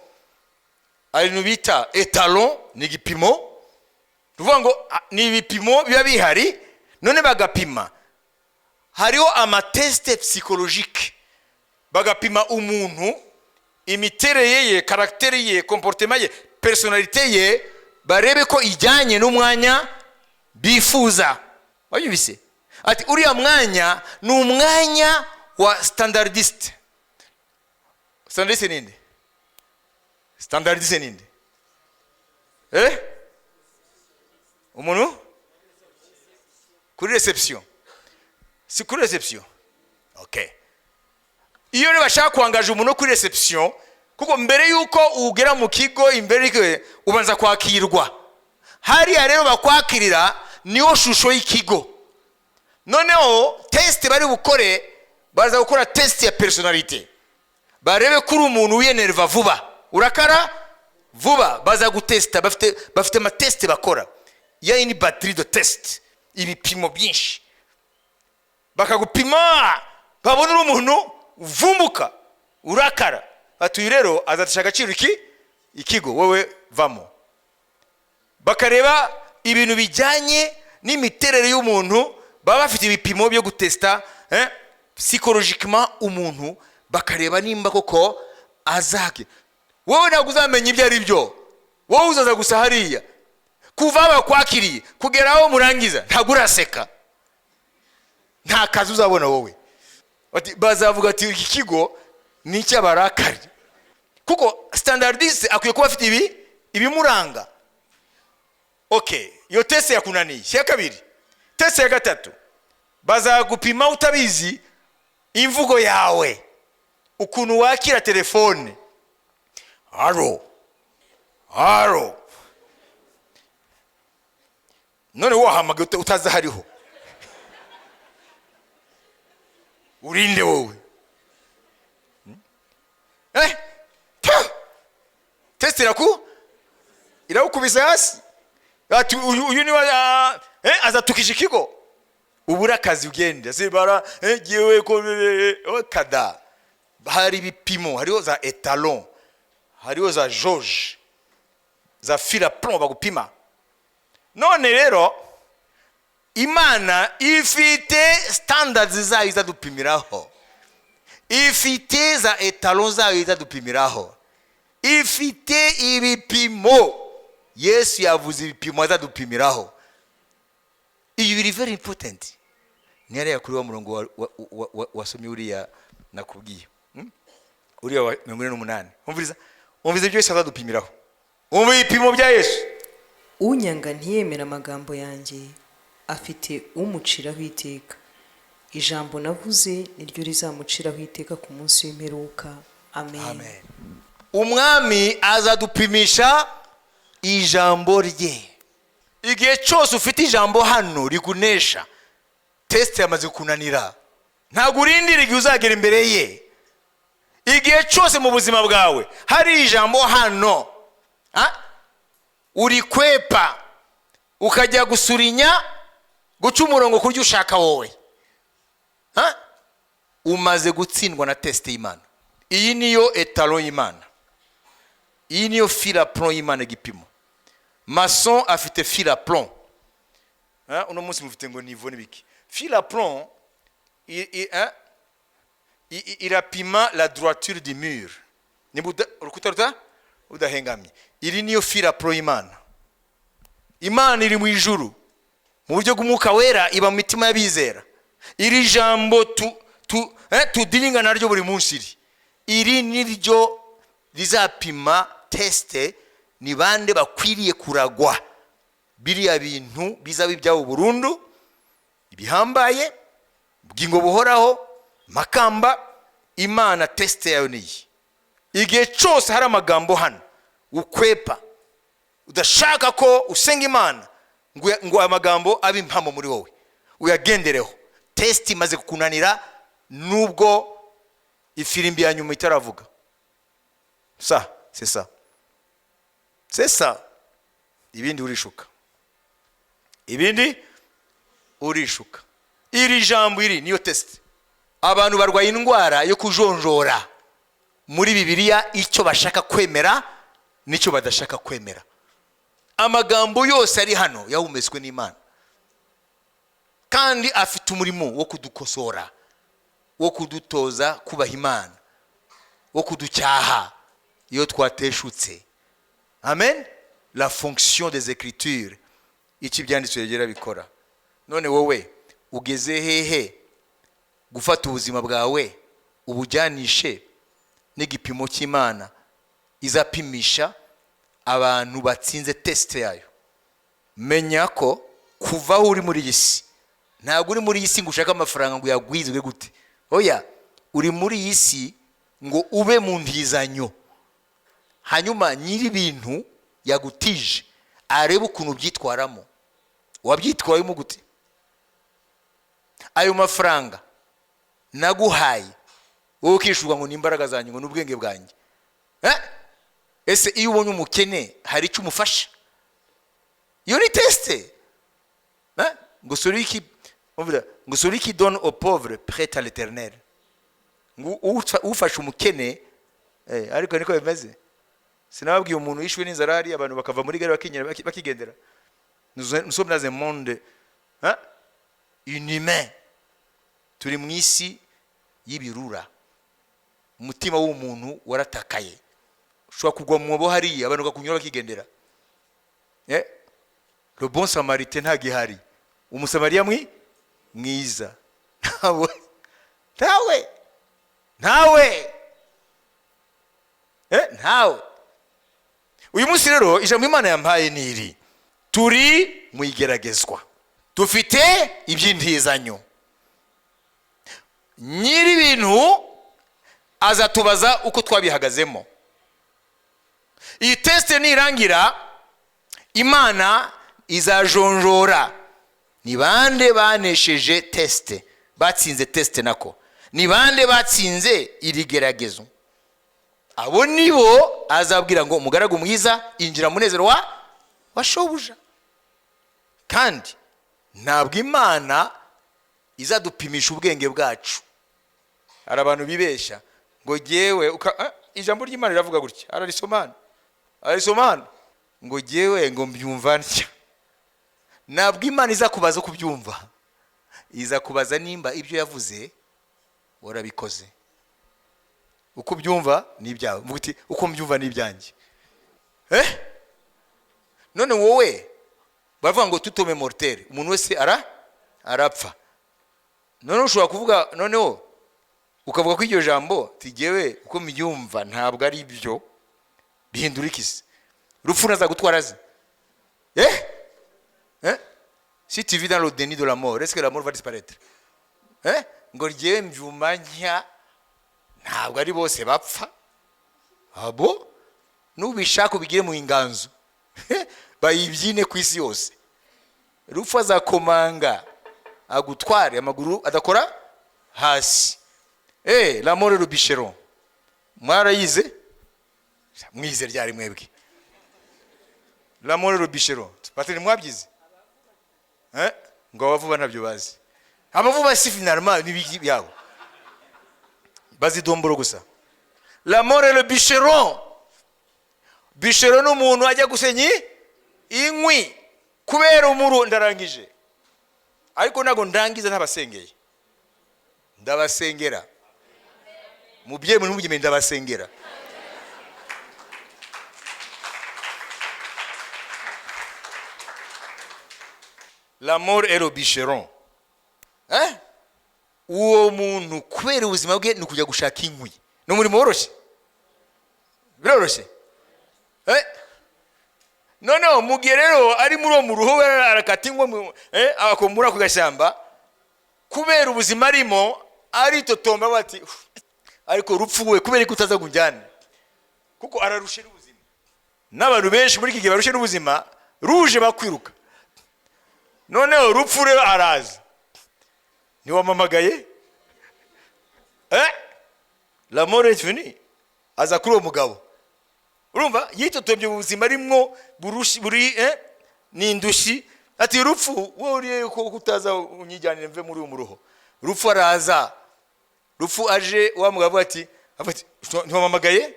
Hari ibintu bita étalon, ni igipimo. Tuvuga ngo ni ibipimo biba bihari, none bagapima. Hariho ama tests psychologiques, bagapima umuntu imiterere ye, caractère ye, comportement ye, personnalité ye, barebe ko ijyanye n'umwanya bifuza. Wabyumvise? Ati uriya mwanya ni umwanya wa standardiste. Standardiste ninde? Standardiste ninde? Umuntu kuri réception. Si kuri réception? Okay. Iyo rero bashaka kwangaja umuntu kuri réception, kuko mbere y'uko ugera mu kigo, imbere y'uko ubanza kwakirwa hariya, rero bakwakirira niyo shusho y'ikigo. Noneho test bari bukore, baza gukora test ya personnalité, barebe ko uri umuntu wiyenerva vuba, urakara vuba. Baza gutesita, bafite ama tests bakora ya une batterie de tests, ibipimo byinshi. Bakagupima, babona uri umuntu uvumbuka, urakara, bati: "Uyu rero azatesha agaciro iki ikigo, wowe vamo." Bakareba ibintu bijyanye n'imiterere y'umuntu. Baba bafite ibipimo byo gutesita psychologiquement umuntu, bakareba nimba koko azake. Wowe ntabwo uzamenya ibyo ari byo, wowe uzaza gusa hariya. Kuva aho bakwakiriye kugera aho murangiza, ntabwo uraseka, nta kazi uzabona wowe. Bazavuga ati: "Iki kigo ni icy'abarakari." Kuko standardiste akwiye kuba afite ibi ibimuranga. Okay, iyo test yakunaniye. Ya kabiri, test ya gatatu, bazagupima utabizi imvugo yawe, ukuntu wakira telefone. Allô? Allô? None wahamagaye utazi aho ariho, urinde wowe? Ta! Test irawukubise hasi, ati uyu niwe azatukisha ikigo, ubura akazi, ugende sibara giwe ko kada. Hari ibipimo, hariho za étalon, hariho za jauge, za fil à plomb bagupima. None rero Imana ifite standards zayo izadupimiraho, ifite za étalon zayo izadupimiraho, ifite ibipimo. Yesu yavuze ibipimo azadupimiraho. Ibi biri very important. Ni hariya kuri wa murongo wasomye uriya nakubwiye, Uriya wa 48. Umviriza, umviriza ibyo Yesu azadupimiraho. Umva ibipimo bya Yesu. Unyanga ntiyemera amagambo yanjye afite umuciraho iteka. Ijambo navuze niryo rizamuciraho iteka ku munsi w'imperuka. Amen. Amen. Umwami azadupimisha ijambo rye. Igihe cyose ufite ijambo hano rikunesha, test yamaze kunanira. Ntabwo urindira igihe uzagera imbere ye. Igihe cyose mu buzima bwawe hari ijambo hano, urikwepa, ukajya gusurinya, guca umurongo kurya ushaka wowe, ha? Umaze gutsindwa na test y'Imana. Iyi niyo étalon y'Imana, iyi niyo fil à plomb y'Imana, igipimo. Maçon afite fil à plomb. Uno munsi mufite ngo niveau n'ibiki. Fil à plomb irapima la droiture du mur, niba urukuta rudahengamye. Iri niyo fil à plomb y'Imana. Imana iri mu ijuru mu buryo bw'Umwuka Wera, iba mu mitima y'abizera. Iri jambo tudiringa naryo buri munsi, iri niryo rizapima test, ni bande bakwiriye kuragwa biriya bintu bizaba ibyabo burundu, bihambaye, ubugingo buhoraho, makamba. Imana test yayo niyi. Igihe cyose hari amagambo hano ukwepa, udashaka ko usenga Imana ngo aya magambo abe impamo muri wowe, uyagendereho, test imaze kukunanira nubwo ifirimbi ya nyuma itaravuga. Ça, c'est ça, c'est ça. Ibindi urishuka, ibindi urishuka. Iri jambo iri niyo test. Abantu barwaye indwara yo kujonjora muri Bibiliya icyo bashaka kwemera n'icyo badashaka kwemera. Amagambo yose ari hano yahumetswe n'Imana kandi afite umurimo wo kudukosora, wo kudutoza kubaha Imana, wo kuducyaha iyo twateshutse. Amen. La fonction des Écritures, icyo Ibyanditswe byera bikora. None wowe ugeze hehe gufata ubuzima bwawe ubujyanishe n'igipimo cy'Imana izapimisha abantu batsinze test yayo? Menya ko kuva aho uri muri iyi si, ntabwo uri muri iyi si ngo ushake amafaranga ngo uyagwizwe gute. Oya, uri muri iyi si ngo ube mu ntizanyo, hanyuma nyiri ibintu yagutije arebe ukuntu ubyitwaramo. Wabyitwayemo gute? Ayo mafaranga naguhaye, wowe ukishurwa ngo ni imbaraga zanjye, ngo ni ubwenge bwanjye. Ese iyo ubonye umukene hari icyo umufasha? Iyo ni test. Ngo celui qui, ngo celui qui donne au pauvre prête à l'Éternel. Ngo ufashe umukene, ariko niko bimeze. Sinababwiye umuntu yishwe n'inzara hariya, abantu bakava muri gare bakinyera, bakigendera. Nous sommes dans un monde, hein, inhumain. Turi mu isi y'ibirura, umutima w'umuntu waratakaye. Ushobora kugwa mu mwobo hariya, abantu bakakunyura bakigendera. Le bon samaritain ntagihari, Umusamariya mwiza ntawe, ntawe, ntawe, ntawe. Uyu munsi rero ijambo Imana yampaye ni iri: turi mu igeragezwa, dufite iby'intizanyo. Nyiri ibintu azatubaza uko twabihagazemo. Iyi test nirangira, Imana izajonjora ni bande banesheje test, batsinze test, nako ni bande batsinze iri geragezo. Abo nibo azabwira ngo: "Umugaragu mwiza, injira mu munezero wa shobuja." Kandi ntabwo Imana izadupimisha ubwenge bwacu. Hari abantu bibeshya ngo jyewe ijambo ry'Imana riravuga gutya, ararisoma hano, ararisoma hano, ngo jyewe ngo mbyumva ntya. Ntabwo Imana iza kubaza uko ubyumva, iza kubaza nimba ibyo yavuze warabikoze. Uko ubyumva ni ibyawe. Mvuga uti: "Uko mbyumva ni ibyanjye." None wowe baravuga ngo tout homme mortel, umuntu wese arapfa. Noneho ushobora kuvuga, noneho ukavuga ko iryo jambo tigewe uko mbyumva ntabwo ari byo. Bihindura ikisi? Rupfu nazagutwara ze? eh eh Si tu vis dans le déni de la mort, est-ce que la mort va disparaître? Ngo ryewe mbyumva ntya, ntabwo ari bose bapfa. Abo nubishaka ubigire mu inganzo, bayibyine ku isi yose, rupfu azakomanga agutware amaguru adakora hasi. La mort, le bûcheron, mwarayize? Mwize ryari mwebwe la mort, le bûcheron? Patiri, mwabyize? Ngo abavuba ntabyo bazi. Abavuba si finalement n'ibiki byabo, bazidomboro gusa. La mort, le bûcheron. Bûcheron ni umuntu ajya gusenya inkwi kubera umuru. Ndarangije, ariko ntabwo ndangiza ntabasengeye. Ndabasengera, mubyeyi muri mubyemeye, ndabasengera. La mort est le bûcheron. Uwo muntu kubera ubuzima bwe ni ukujya gushaka inkwi. Ni umurimo woroshye? Biroroshye? Noneho mu gihe rero ari muri uwo muruho we, arakata inkwi, muri ako gashyamba, kubera ubuzima arimo aritotomba bati: "Uf, ariko rupfu we, kubera ko utaza ngo unjyane?" Kuko ararushe n'ubuzima. N'abantu benshi muri iki gihe barushe n'ubuzima, ruje bakwiruka. Noneho rupfu rero araza: "Ntiwamamagaye?" La mort est venue, aza kuri uwo mugabo. Urumva yitotombye mu buzima arimwo burushi buri ni indushyi, ati: "Rupfu, wowe uriye ko utaza unyijyanire mve muri uyu muruho?" Rupfu araza. Rupfu aje, wa mugabo ati: "Ntiwamamagaye?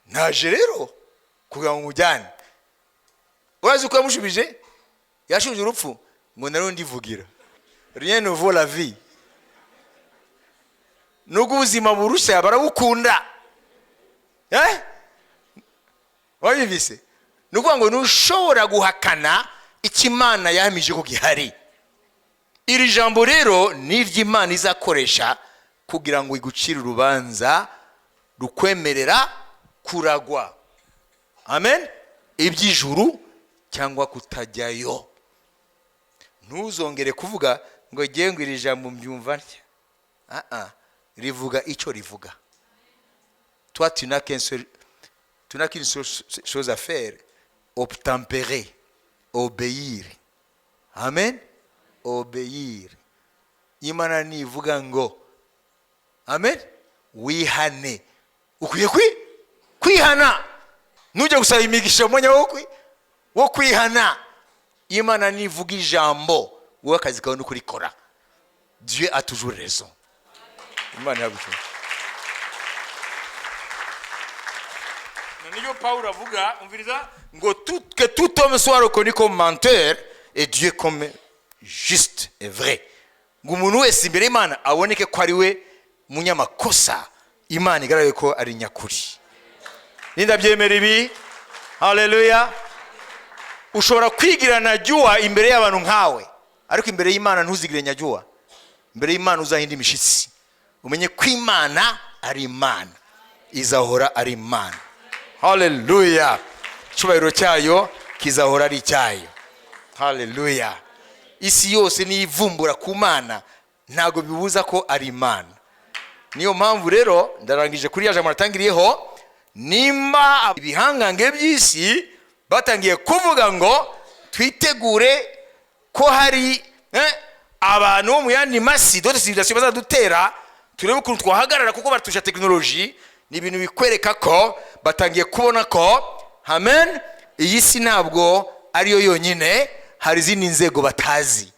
Naje rero kugira ngo nkujyane." Urazi uko yamushubije? Yashubije urupfu ngo: "Nariho ndivugira, rien ne vaut la vie." Nubwo ubuzima burushya, barabukunda. Wabibise? Ni ukuvuga ngo ntushobora guhakana icyo Imana yahamije ko gihari. Iri jambo rero ni iry'Imana izakoresha kugira ngo igucire urubanza rukwemerera kuragwa, amen, iby'ijuru cyangwa kutajyayo. Ntuzongere kuvuga ngo ngewe ngo iri jambo mbyumva ntya. Ah ah, rivuga icyo rivuga. Toi, tu n'as qu'une seule chose à faire: obtempérer, obéir. Amen, obéir. Imana nivuga ngo amen wihane, ukwiye kwihana. Nujya gusaba imigisha mu mwanya wo kwihana. Imana nivuga ijambo, wowe akazi kawe ni ukurikora. Dieu a toujours raison. Imana yagucunga. Na niyo Pawulo avuga, umviriza, ngo que tout homme soit reconnu comme menteur et Dieu comme juste et vrai. Ngo umuntu wese imbere y'Imana aboneke ko ari we munyamakosa, Imana igaragaye ko ari nyakuri. Nindabyemera ibi? Haleluya! Ushobora kwigira najyuwa imbere y'abantu nkawe, ariko imbere y'Imana ntuzigire nyajyuwa. Imbere y'Imana uzahinda imishyitsi, umenye ko Imana ari Imana, izahora ari Imana. Haleluya! Icyubahiro cyayo kizahora ari icyayo. Haleluya! Isi yose niyivumbura ku Mana, ntabwo bibuza ko ari Imana. Niyo mpamvu rero ndarangije kuri ya jambo natangiriyeho. Nimba ibihangange by'isi batangiye kuvuga ngo twitegure ko hari abantu bo mu yandi masi, d'autres civilisations, bazadutera, turebe ukuntu twahagarara kuko baturusha tekinoloji, ni ibintu bikwereka ko batangiye kubona ko, amen, iyi si ntabwo ariyo yonyine, hari izindi nzego batazi.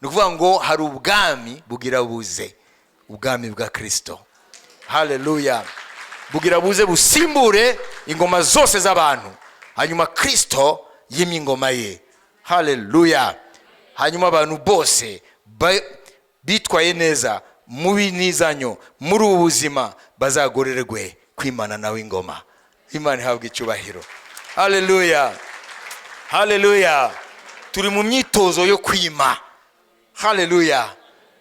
Ni ukuvuga ngo hari ubwami bugira buze, ubwami bwa Kirisito, haleluya, bugira buze busimbure ingoma zose z'abantu, hanyuma Kirisito yimye ingoma ye, haleluya. Hanyuma abantu bose bitwaye neza mu binizanyo muri ubu buzima bazagorerwe kwimana nawe ingoma. Imana ihabwa icyubahiro, haleluya, haleluya. Turi mu myitozo yo kwima, haleluya,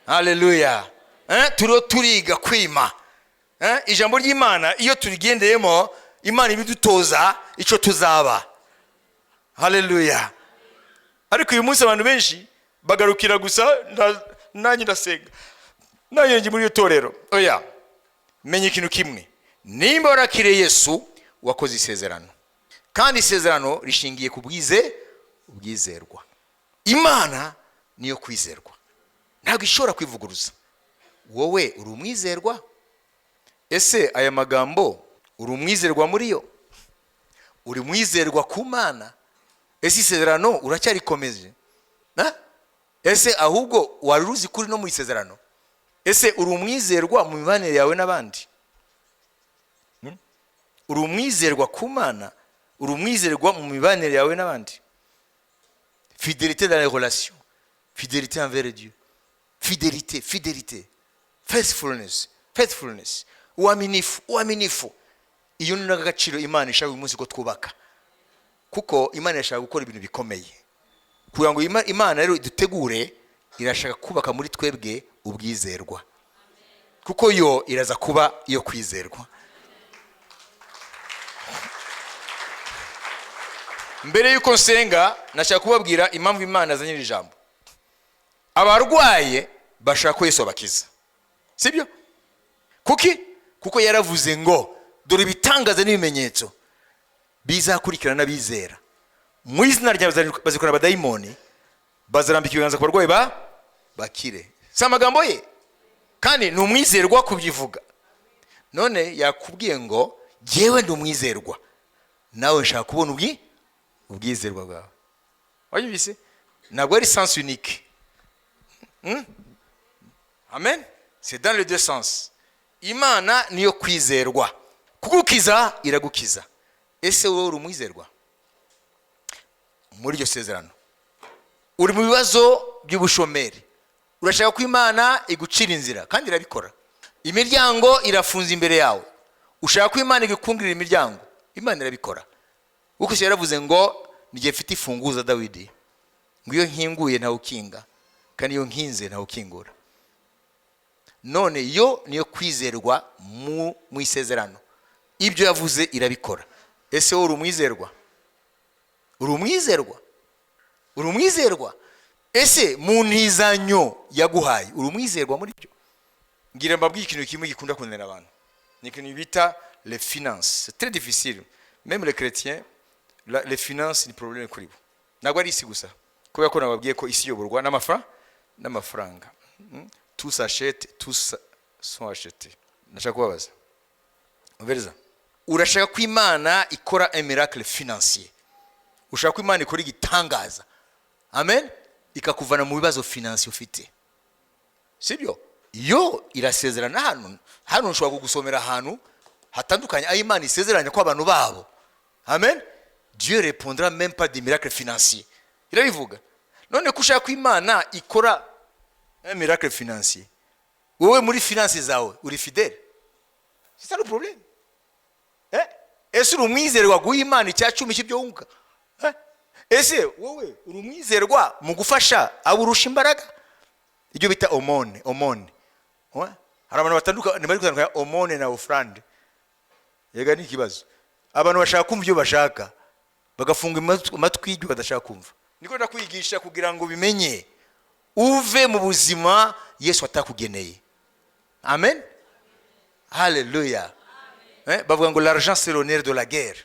haleluya. Turiho turiga kwima. Ijambo ry'Imana iyo turigendeyemo, Imana ibidutoza icyo tuzaba, haleluya. Ariko uyu munsi abantu benshi bagarukira gusa nanjye ndasenga, nanjye njye muri iyo torero. Oya, menya ikintu kimwe: nimba warakiriye Yesu, wakoze isezerano, kandi isezerano rishingiye ku bwizerwa. Imana niyo kwizerwa, ntabwo ishobora kwivuguruza. Wowe uri umwizerwa? Ese aya magambo uri umwizerwa muri yo? Uri umwizerwa ku Mana? Ese isezerano uracyarikomeje? Na? Ese ahubwo wari uzi kuri no mu isezerano? Ese uri umwizerwa mu mibanire yawe n'abandi? Uri umwizerwa ku Mana, uri umwizerwa mu mibanire yawe n'abandi? Fidélité dans les relations, fidélité envers Dieu, fidélité, fidélité, faithfulness, faithfulness, uaminifu, uaminifu. Iyo ni n'agaciro Imana ishaka uyu munsi ko twubaka, kuko Imana irashaka gukora ibintu bikomeye. Kugira ngo Imana rero idutegure, irashaka kubaka muri twebwe ubwizerwa, kuko yo iraza kuba iyo kwizerwa. Mbere y'uko nsenga, nashaka kubabwira impamvu Imana azanye iri jambo. Abarwaye bashaka ko Yesu abakiza, sibyo? Kuki? Kuko yaravuze ngo dore ibitangaza n'ibimenyetso bizakurikirana n'abizera, mu izina ryawe bazikora abadayimoni, bazarambika ibiganza ku barwayi bakire. Si amagambo ye, kandi ni umwizerwa kubyivuga. None yakubwiye ngo jyewe ndi umwizerwa, nawe nshaka kubona ubwizerwa bwawe. Wayumvise? Ntabwo ari sens unique. Amen. C'est dans les deux sens. Imana niyo kwizerwa, kugukiza iragukiza. Ese wowe uri umwizerwa muri iryo sezerano? Uri mu bibazo by'ubushomeri, urashaka ko Imana igucira inzira, kandi irabikora. Imiryango irafunze imbere yawe, ushaka ko Imana igukungurira imiryango, Imana irabikora. Kuko yaravuze ngo n'igihe mfite imfunguzo Dawidi, ngo iyo nkinguye ntawe ukinga, kandi iyo nkinze ntawe ukingura. None yo niyo kwizerwa mu isezerano, ibyo yavuze irabikora. Ese wowe uri umwizerwa? Uri umwizerwa? Uri umwizerwa? Ese mu ntizanyo yaguhaye uri umwizerwa muri byo? Ngira mbabwiye ikintu kimwe gikunda kunanira abantu, ni ikintu bita les finances. C'est très difficile, même les chrétiens, les finances ni problème kuri bo. Ntabwo ari isi gusa, kubera ko nababwiye ko isi iyoborwa n'amafaranga. Tout s'achète, tous sont achetés. Ndashaka kubabaza, umviriza: urashaka ko Imana ikora un miracle financier, ushaka ko Imana ikora igitangaza, amen, ikakuvana mu bibazo financier ufite, sibyo? Iyo irasezerana hano, hano nshobora kugusomera ahantu hatandukanye aho Imana isezeranya ko abantu babo, amen, Dieu répondra même pas des miracles financiers, irabivuga. None ko ushaka ko Imana ikora un miracle financier, wowe muri finance zawe uri fidèle? C'est ça le problème. Ese uri umwizerwa guha Imana icya cumi cy'ibyo wunguka? Ese wowe uri umwizerwa mu gufasha abo urusha imbaraga, ibyo bita aumône? Aumône. Ouais. Hari abantu batandukanye bari gutandukanya aumône na offrande. Yega ni ikibazo, abantu bashaka kumva ibyo bashaka, bagafunga amatwi y'ibyo badashaka kumva. Niko ndakwigisha kugira ngo ubimenye, uve mu buzima Yesu atakugeneye. Amen, haleluya. Bavuga ngo l'argent, c'est l'honneur de la guerre.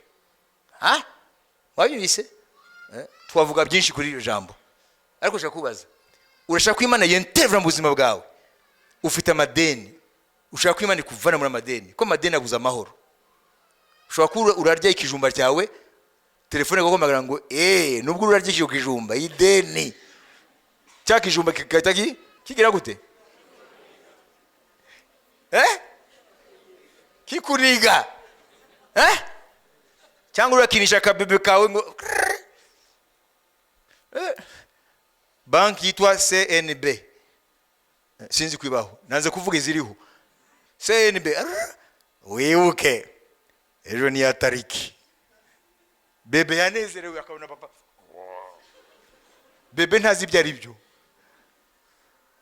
Ha, wabyumvise? Twavuga byinshi kuri iryo jambo, ariko ushaka kubaza: urashaka ko Imana yentervena mu buzima bwawe, ufite amadeni, ushaka ko Imana ikuvana muri amadeni, ko amadeni abuza amahoro. Ushobora kuba urarya ikijumba cyawe, telefone ikaguhamagara ngo: "Eee, nubwo urarya icyo kijumba, ideni." Cya kijumba kigahita kigira gute? Kikuniga, cyangwa urakinisha akabebe kawe ngo banki yitwa CNB, sinzi kwibaho, nanze kuvuga iziriho. CNB, wibuke ejo niya tariki. Bebe yanezerewe akabona papa. Bebe ntazi ibyo ari byo.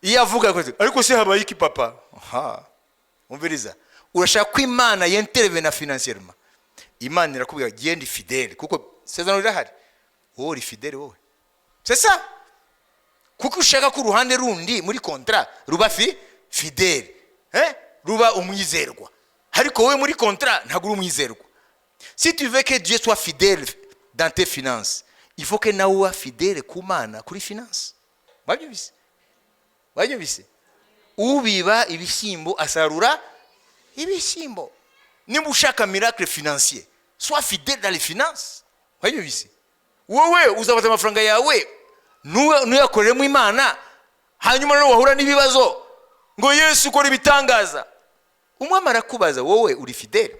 Iyo avuga akoze, "Ariko se habaye iki, papa?" Aha, umviriza: urashaka ko Imana yenterevena financièrement, Imana irakubwira: "Genda fidèle," kuko isezerano rirahari. Wowe uri fidèle, wowe, c'est ça, kuko ushaka ko uruhande rundi muri contrat ruba fidèle, ruba umwizerwa, ariko wowe muri contrat ntabwo uri umwizerwa. Si tu veux que Dieu soit fidèle dans tes finances, il faut que nawe uba fidèle ku Mana kuri finance. Wabyumvise? Wabyumvise? Ubiba ibishyimbo asarura ibishyimbo. Niba ushaka miracle financier, sois fidèle dans les finances. Wabyumvise? Wowe uzafata amafaranga yawe ntuyakoreremo Imana, hanyuma noneho wahura n'ibibazo ngo: "Yesu, ukora ibitangaza." Umwami arakubaza: "Wowe uri fidèle?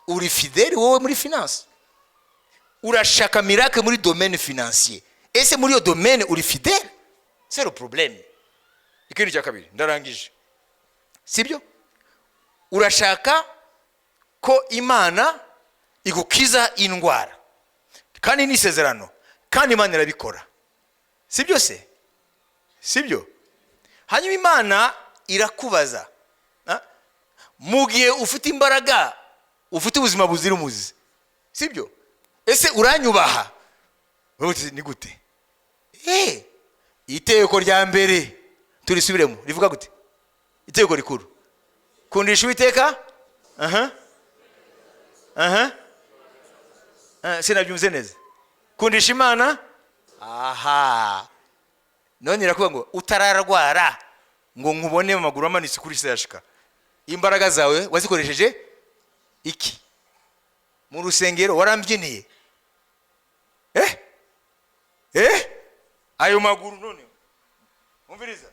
Uri fidèle wowe muri finance? Urashaka miracle muri domaine financier, ese muri iyo domaine uri fidèle?" C'est le problème. Ikindi cya kabiri, ndarangije, sibyo? Urashaka ko Imana igukiza indwara, kandi ni isezerano, kandi Imana irabikora, sibyo se? Sibyo? Hanyuma Imana irakubaza: "Ah, mu gihe ufite imbaraga, ufite ubuzima buzira umuze, sibyo, ese uranyubaha?" Wowe uti: "Ni gute?" Itegeko rya mbere turisubiremo, rivuga gute? Itegeko rikuru: kundisha Uwiteka. Aha, aha. Sinabyumvise neza. Kundisha Imana. Aha none irakuvuga ngo utararwara, ngo nkubone amaguru amanitse kuri seyashika, imbaraga zawe wazikoresheje iki? Mu rusengero warambyiniye? Ayo maguru none, umviriza,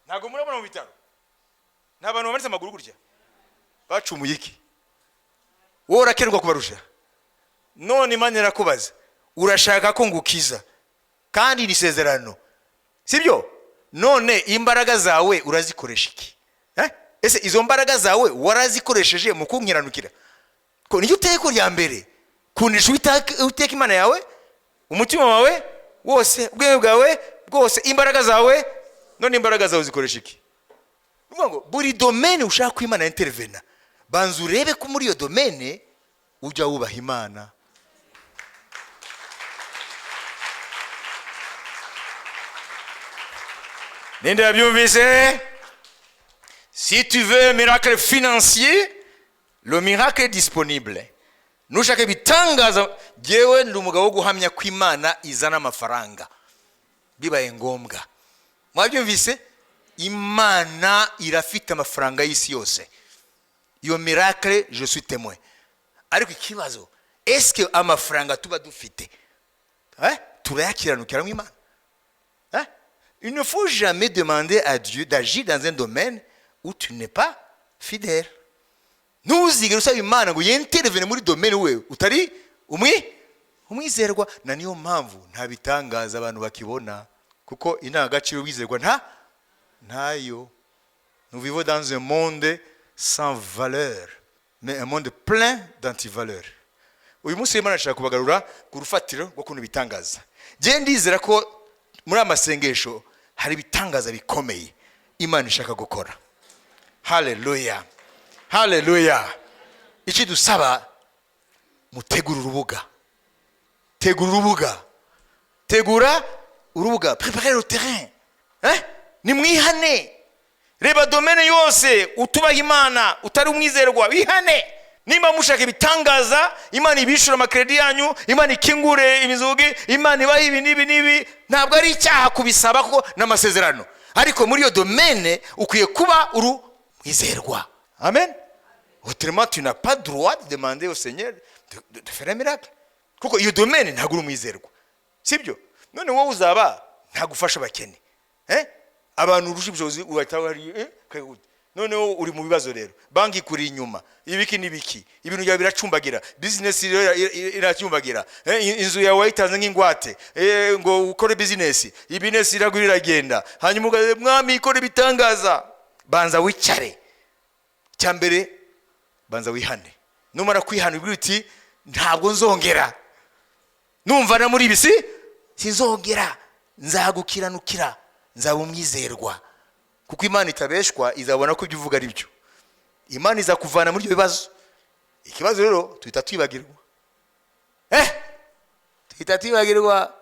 ntabwo murabona mu bitaro nta bantu bamanitse amaguru gutya? Bacumuye iki? Wowe urakerwa kubarusha. None Imana irakubaza: "Urashaka ko ngukiza, kandi ni isezerano, sibyo? None imbaraga zawe urazikoresha iki? Ese izo mbaraga zawe warazikoresheje mu kunkiranukira?" Ko nicyo tegeko rya mbere: kundisha Uwiteka Imana yawe umutima wawe wose, ubwenge bwawe bwose, imbaraga zawe. None imbaraga zawe zikoresha iki? Ni ukuvuga ngo buri domaine ushaka ko Imana intervena, banza urebe ko muri iyo domaine ujya wubaha Imana. Ninde yabyumvise? Si tu veux un miracle financier, le miracle est disponible. Nushaka ibitangaza, jyewe ndi umugabo wo guhamya ko Imana izana amafaranga bibaye ngombwa. Mwabyumvise? Imana irafite amafaranga y'isi yose. Iyo miracle, je suis témoin. Ariko ikibazo: est-ce que amafaranga tuba dufite, turayakiranukiramo Imana? Il ne faut jamais demander à Dieu d'agir dans un domaine où tu n'es pas fidèle. Ntuzigere usaba Imana ngo yenterevene muri domaine we utari umwizerwa. Na niyo mpamvu nta bitangaza abantu bakibona, kuko indangagaciro wizerwa ntayo. Nous vivons dans un monde sans valeur, mais un monde plein d'antivaleurs. Uyu munsi Imana ashaka kubagarura ku rufatiro rwo kubona ibitangaza. Njye ndizera ko muri aya masengesho hari ibitangaza bikomeye Imana ishaka gukora. Haleluya, haleluya! Icyo dusaba: mutegure urubuga, tegura urubuga, tegura urubuga, préparez le terrain. Nimwihane. Reba domaine yose utubaha Imana, utari umwizerwa, wihane. Nimba mushaka ibitangaza, Imana ibishyura amakredi yanyu, Imana ikingure imizugi, Imana ibahe ibi n'ibi n'ibi, ntabwo ari icyaha kubisaba kuko n'amasezerano, ariko muri iyo domaine ukwiye kuba uri mwizerwa. Amen. Autrement, tu n'as pas droit de demander au Seigneur de faire un miracle, kuko iyo domaine ntabwo uri umwizerwa, sibyo? None wowe uzaba ntagufasha abakene, eh? Abantu urusha ubushobozi uhita wari, eh? Noneho uri mu bibazo rero, banki ikuri inyuma, ibiki n'ibiki, ibintu byawe biracumbagira, business rero iracumbagira, inzu yawe wayitanze nk'ingwate, ngo ukore business, iyi business iragura iragenda, hanyuma ugaze, "Mwami, ikore ibitangaza." Banza wicare. Cya mbere, banza wihane. Numara kwihana, ubwira uti: "Ntabwo nzongera numva na muri ibi, si sinzongera, nzagukiranukira, nzaba umwizerwa." Kuko Imana itabeshwa, izabona ko ibyo uvuga ari byo. Imana izakuvana muri ibyo bibazo. Ikibazo rero, tuhita twibagirwa, tuhita twibagirwa,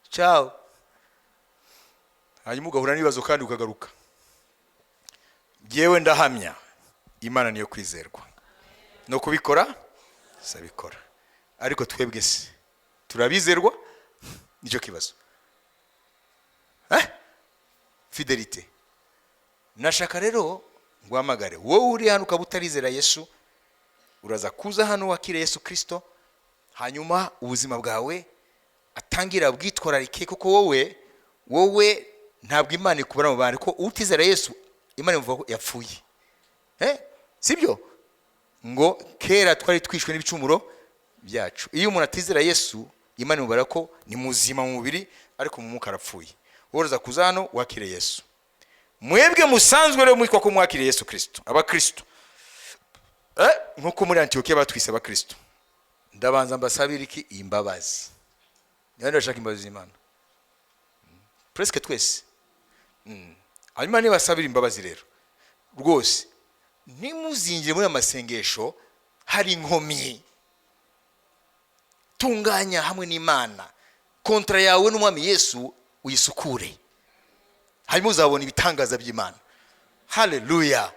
ciao. Hanyuma ugahura n'ibibazo kandi ukagaruka. Jyewe ndahamya, Imana niyo kwizerwa, no kubikora sabikora. Ariko twebwe se turabizerwa? Nicyo kibazo. Fidélité. Nashaka rero nguhamagare wowe uri hano ukaba utarizera Yesu. Uraza kuza hano wakire Yesu Kirisito, hanyuma ubuzima bwawe atangira bwitwararike, kuko wowe ntabwo Imana ikubara mu bantu, ko utizera Yesu Imana imuvuga ko yapfuye. Sibyo? Ngo kera twari twishwe n'ibicumuro byacu. Iyo umuntu atizera Yesu, Imana imubara ko ni muzima mu mubiri, ariko mu mwuka arapfuye. Wowe uraza kuza hano wakire Yesu. Mwebwe musanzwe rero mwitwa ko mwakiriye Yesu Kirisito, abakristo, nkuko muri Antiyokiya batwise abakristo, ndabanza mbasabire iki? Imbabazi. Niba ndashaka imbabazi z'Imana, presque twese. Hanyuma nibasabira imbabazi rero, rwose ntimuzingire muri aya masengesho hari inkomyi. Tunganya hamwe n'Imana contrat yawe n'Umwami Yesu, uyisukure, hanyuma uzabona ibitangaza by'Imana. Haleluya,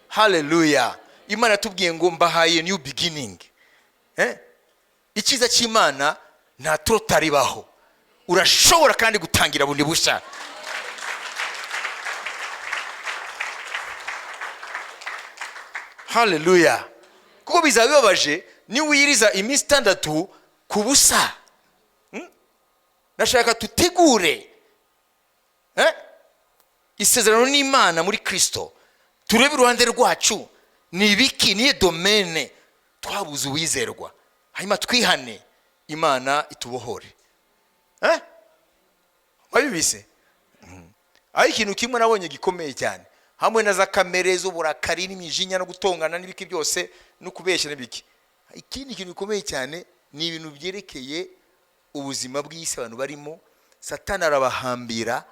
haleluya! Imana yatubwiye ngo: "Mbahaye new beginning." Icyiza cy'Imana, nta trop tard ibaho. Urashobora kandi gutangira bundi bushya. Haleluya! Kuko bizaba bibabaje niwiyiriza iminsi 6 ku busa. Nashaka tutegure isezerano n'Imana muri Kirisito, turebe uruhande rwacu ni ibiki, niyo domaine twabuze uwizerwa, hanyuma twihane, Imana itubohore. Wabibise? Aho ikintu kimwe nabonye gikomeye cyane, hamwe na za kamere z'uburakari n'imijinya no gutongana n'ibiki byose no kubeshya n'ibiki, ikindi kintu gikomeye cyane ni ibintu byerekeye ubuzima bw'isi abantu barimo. Satani arabahambira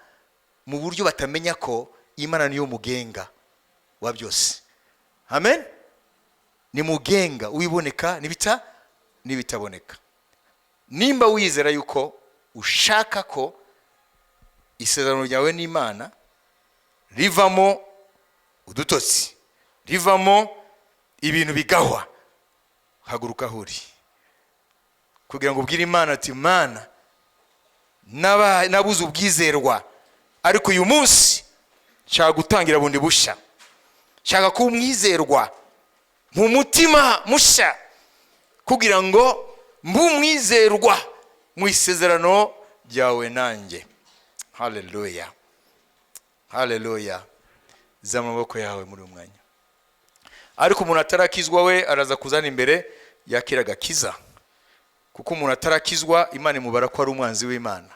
mu buryo batamenya ko Imana niyo mugenga wa byose. Amen. Ni mugenga wiboneka n'ibita n'ibitaboneka. Nimba wizera yuko ushaka ko isezerano ryawe n'Imana rivamo udutotsi, rivamo ibintu bigahwa, haguruka aho uri kugira ngo ubwire Imana ati: "Mana, nabuze ubwizerwa, ariko uyu munsi nshaka gutangira bundi bushya, nshaka kuba umwizerwa mu mutima mushya, kugira ngo mbe umwizerwa mu isezerano ryawe nanjye." Haleluya, haleluya! Zamura amaboko yawe muri uyu mwanya. Ariko umuntu atarakizwa we araza kuzana imbere yakira agakiza, kuko umuntu atarakizwa Imana imubara ko ari umwanzi w'Imana.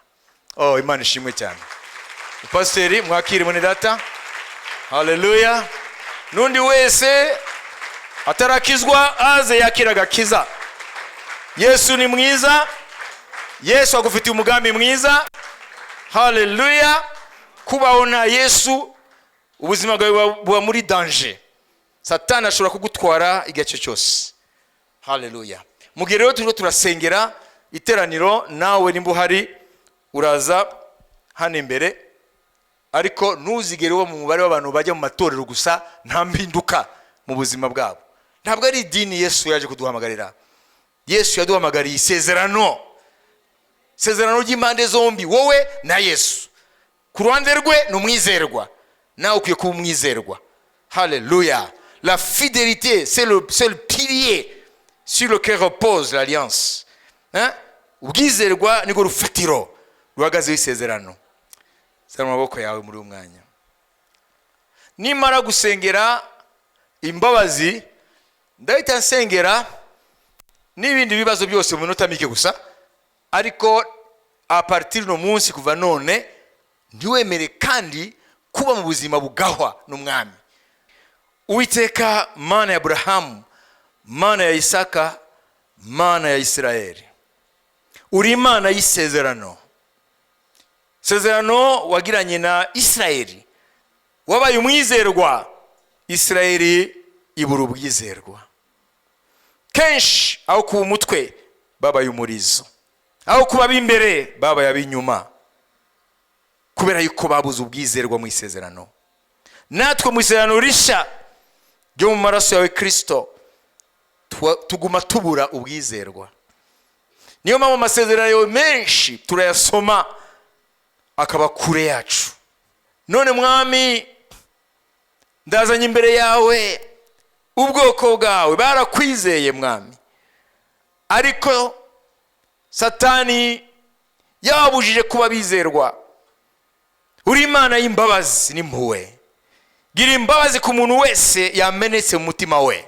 Oh, Imana ishimwe cyane! Pasiteri, mwakire mwene data. Haleluya! N'undi wese atarakizwa aze yakira agakiza. Yesu ni mwiza. Yesu agufitiye umugambi mwiza. Haleluya! Kubaho nta Yesu, ubuzima bwawe buba muri danger. Satani ashobora kugutwara igihe cyo cyose. Haleluya! Mu gihe rero turimo turasengera iteraniro, nawe nimba uhari uraza hano imbere. Ariko ntuzigere uba mu mubare w'abantu bajya mu matorero gusa, nta mpinduka mu buzima bwabo. Ntabwo ari idini Yesu yaje kuduhamagarira. Yesu yaduhamagariye isezerano, isezerano ry'impande zombi, wowe na Yesu. Ku ruhande rwe ni umwizerwa, nawe ukwiye kuba umwizerwa. Haleluya! La fidélité, c'est le pilier sur lequel repose l'alliance, hein? Ubwizerwa nirwo rufatiro ruhagazeho isezerano. Zana amaboko yawe muri uyu mwanya. Nimara gusengera imbabazi, ndahita nsengera n'ibindi bibazo byose mu minota mike gusa. Ariko à partir uno munsi, kuva none, ntiwemere kandi kuba mu buzima bugahwa n'Umwami. Uwiteka Mana ya Aburahamu, Mana ya Isaka, Mana ya Isirayeli, uri Imana y'isezerano. Isezerano wagiranye na Isirayeli, wabaye umwizerwa, Isirayeli ibura ubwizerwa. Kenshi aho kuba umutwe babaye umurizo, aho kuba ab'imbere babaye ab'inyuma, kubera yuko babuze ubwizerwa mu isezerano. Natwe mu isezerano rishya ryo mu maraso yawe Kirisito tuguma tubura ubwizerwa. Niyo mpamvu amasezerano yawe menshi turayasoma akaba kure yacu. None Mwami, ndazanye imbere yawe ubwoko bwawe. Barakwizeye Mwami, ariko Satani yababujije kuba bizerwa. Uri Imana y'imbabazi n'impuhwe. Gira imbabazi ku muntu wese yamenetse mu mutima we.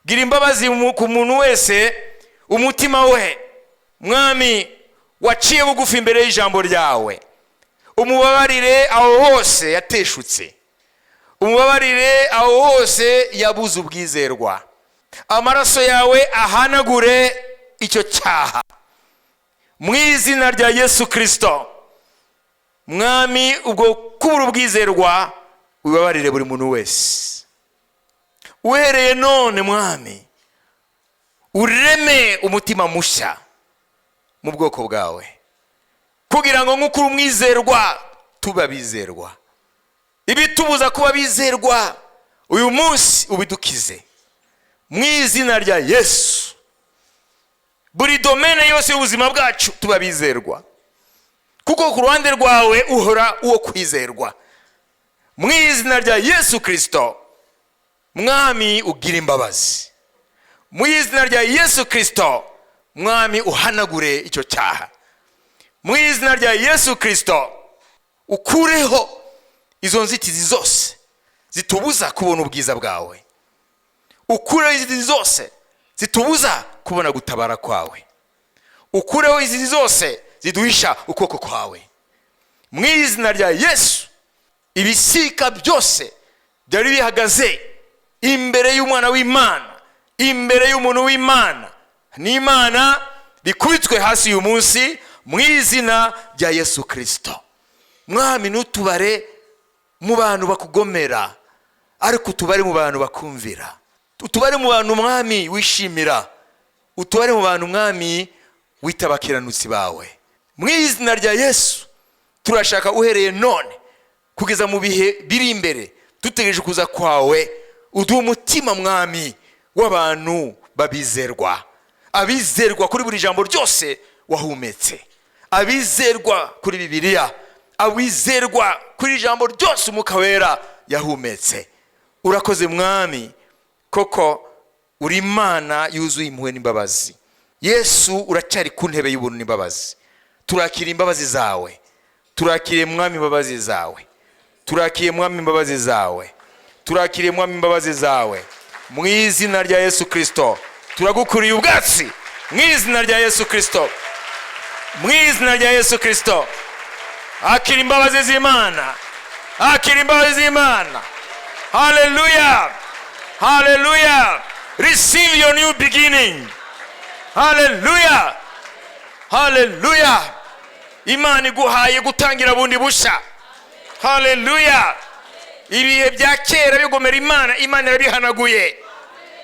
Gira imbabazi ku muntu wese umutima we, Mwami, waciye bugufi imbere y'ijambo ryawe. Umubabarire aho hose yateshutse, umubabarire aho hose yabuze ubwizerwa. Amaraso yawe ahanagure icyo cyaha mu izina rya Yesu Kirisito. Mwami, ubwo kubura ubwizerwa ubabarire buri muntu wese. Uhereye none, Mwami, ureme umutima mushya mu bwoko bwawe, kugira ngo nk'uko uri umwizerwa tuba bizerwa. Ibitubuza kuba bizerwa uyu munsi ubidukize mu izina rya Yesu. Buri domaine yose y'ubuzima bwacu tuba bizerwa, kuko ku ruhande rwawe uhora uwo kwizerwa. Mu izina rya Yesu Kirisito, Mwami, ugira imbabazi. Mu izina rya Yesu Kirisito, Mwami, uhanagure icyo cyaha. Mu izina rya Yesu Kirisito, ukureho izo nzitizi zose zitubuza kubona ubwiza bwawe, ukureho inzitizi zose zitubuza kubona gutabara kwawe, ukureho inzitizi zose ziduhisha ukuboko kwawe. Mu izina rya Yesu, ibisika byose byari bihagaze imbere y'umwana w'Imana, imbere y'umuntu w'Imana n'Imana, bikubitwe hasi uyu munsi mu izina rya Yesu Kirisito. Mwami, ntutubare mu bantu bakugomera, ariko utubare mu bantu bakumvira, utubare mu bantu, Mwami, wishimira, utubare mu bantu, Mwami, wita abakiranutsi bawe. Mu izina rya Yesu, turashaka uhereye none kugeza mu bihe biri imbere dutegereje kuza kwawe, uduha umutima, Mwami, w'abantu babizerwa, abizerwa kuri buri jambo ryose wahumetse, abizerwa kuri Bibiliya, abizerwa kuri ijambo ryose Umwuka Wera yahumetse. Urakoze Mwami, koko uri Imana yuzuye impuhwe n'imbabazi. Yesu, uracyari ku ntebe y'ubuntu n'imbabazi. Turakira imbabazi zawe. Turakiriye, Mwami, imbabazi zawe. Turakiriye, Mwami, imbabazi zawe. Turakiriye, Mwami, imbabazi zawe. Mu izina rya Yesu Kirisito, turagukuriye ubwatsi mu izina rya Yesu Kirisito. Mu izina rya Yesu Kirisito, akira imbabazi z'Imana, akira imbabazi z'Imana. Haleluya, haleluya! Receive your new beginning. Haleluya, haleluya! Imana iguhaye gutangira bundi bushya. Haleluya! Ibihe bya kera bigomera Imana, Imana irabihanaguye.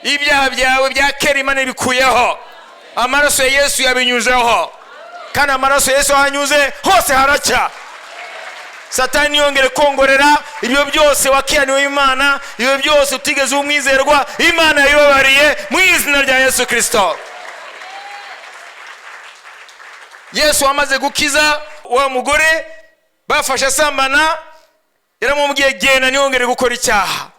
Ibyaha byawe bya kera Imana ibikuyeho. Amaraso ya Yesu yabinyuzeho, kandi amaraso ya Yesu ahanyuze hose haracya. Satani yongere kongorera ibyo byose wakiraniwe Imana, ibyo byose utigeze umwizerwa, Imana yabibabariye mu izina rya Yesu Kristo. Yesu wamaze gukiza wa mugore bafashe asambana, yaramubwiye genda ntiyongere gukora icyaha.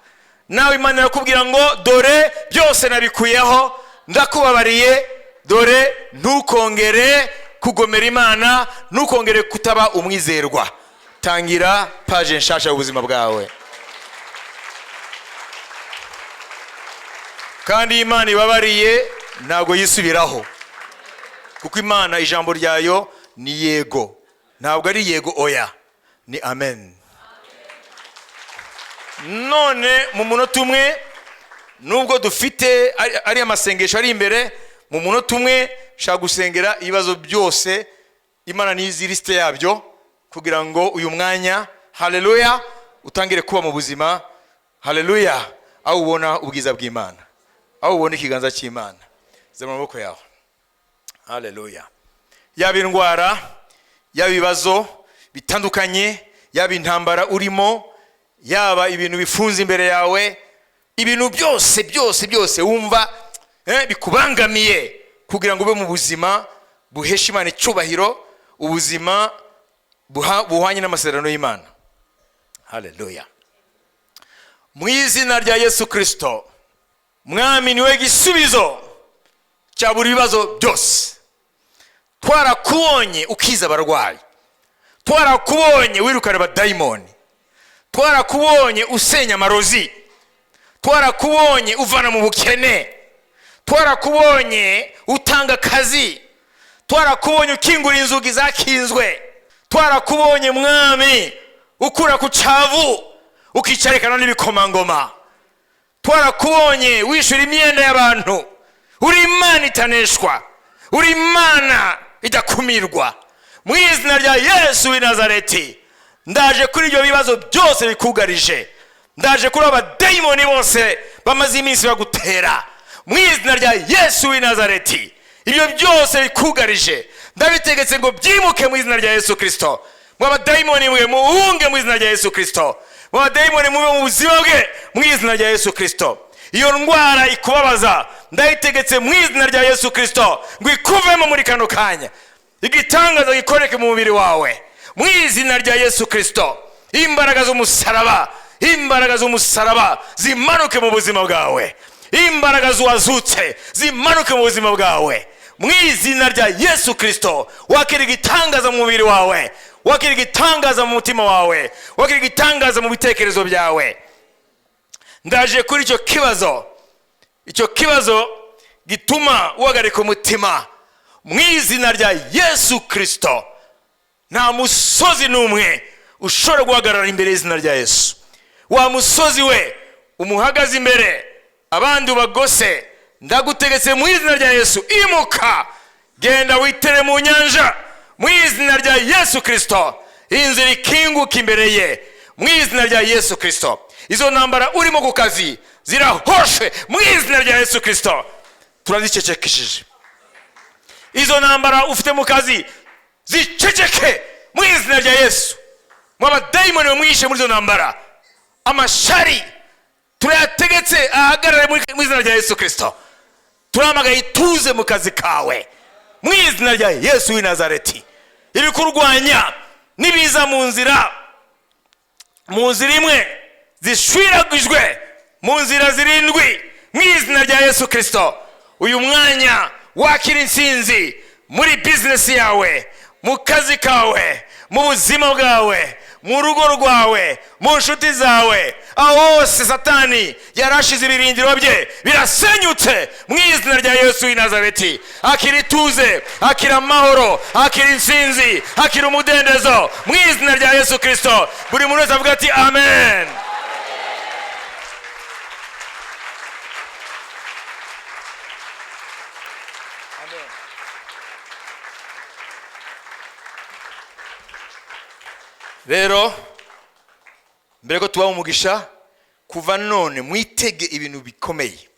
Nawe Imana irakubwira ngo dore byose nabikuyeho, ndakubabariye, dore ntukongere kugomera Imana, ntukongere kutaba umwizerwa. Tangira paje nshasha y'ubuzima bwawe. Kandi Imana ibabariye ntabwo yisubiraho, kuko Imana ijambo ryayo ni yego, ntabwo ari yego oya, ni amen. None mu munota umwe, nubwo dufite ari amasengesho ari imbere, mu munota umwe nshaka gusengera ibibazo byose Imana nizi liste yabyo, kugira ngo uyu mwanya, haleluya, utangire kuba mu buzima, haleluya, aho ubona ubwiza bw'Imana, aho ubona ikiganza cy'Imana. Zamura amaboko yawe, haleluya. Yaba indwara, yaba ibibazo bitandukanye, yaba intambara urimo, yaba ibintu bifunze imbere yawe, ibintu byose byose byose wumva bikubangamiye, kugira ngo ube mu buzima buhesha Imana icyubahiro, ubuzima buhwanye n'amasezerano y'Imana. Haleluya. Mu izina rya Yesu Kristo, Mwami niwe gisubizo cya buri bibazo byose. Twarakubonye ukiza abarwayi, twarakubonye wirukana abadayimoni, twarakubonye usenya amarozi, twarakubonye uvana mu bukene, twarakubonye utanga akazi, twarakubonye ukingura inzugi zakinzwe, twarakubonye Mwami ukura ku cyavu ukicarikana n'ibikomangoma, twarakubonye wishyura imyenda y'abantu. Uri Imana itaneshwa, uri Imana idakumirwa. Mu izina rya Yesu w'i Nazareti, ndaje kuri ibyo bibazo byose bikugarije, ndaje kuri abadayimoni bose bamaze iminsi bagutera. Mu izina rya Yesu w'i Nazareti, ibyo byose bikugarije ndabitegetse ngo byimuke mu izina rya Yesu Kristo. Mwe abadayimoni mwe muhunge mu izina rya Yesu Kristo. Mwe abadayimoni mube mu buzima bwe mu izina rya Yesu Kristo. Iyo ndwara ikubabaza ndayitegetse mu izina rya Yesu Kristo ngo ikuvemo muri kano kanya, igitangaza gikoreke mu mubiri wawe mu izina rya Yesu Kristo. Imbaraga z'umusaraba, imbaraga z'umusaraba zimanuke mu buzima bwawe, imbaraga z'uwazutse zimanuke mu buzima bwawe mu izina rya Yesu Kristo. Wakira igitangaza mu mubiri wawe, wakira igitangaza mu mutima wawe, wakira igitangaza mu bitekerezo byawe. Ndaje kuri icyo kibazo, icyo kibazo gituma uhagarika umutima mu izina rya Yesu Kristo. Nta musozi n'umwe ushobora guhagarara imbere y'izina rya Yesu. Wa musozi we umuhagaze imbere, abandi ubagose, ndagutegetse mu izina rya Yesu, imuka, genda witere mu nyanja mu izina rya Yesu Kristo. Inzira ikinguka imbere ye mu izina rya Yesu Kristo. Izo ntambara urimo ku kazi zirahoshe mu izina rya Yesu Kristo, turazicecekesheje. Izo ntambara ufite mu kazi ziceceke mu izina rya Yesu. Mwe abadayimoni bamwishe muri izo ntambara, amashari turayategetse ahagarare mu izina rya Yesu Kristo. Turamagaye ituze mu kazi kawe mu izina rya Yesu w'i Nazareti. Ibikurwanya nibiza mu nzira, mu nzira imwe zishwiragijwe mu nzira zirindwi mu izina rya Yesu Kristo. Uyu mwanya wakira intsinzi muri business yawe, mu kazi kawe, mu buzima bwawe, mu rugo rwawe, mu nshuti zawe, aho hose Satani yarashize ibirindiro bye birasenyutse mu izina rya Yesu w'i Nazareti. Akira ituze, akira amahoro, akira intsinzi, akira umudendezo mu izina rya Yesu Kristo. Buri muntu wese avuga ati amen. Rero mbere ko tubaha umugisha, kuva none mwitege ibintu bikomeye.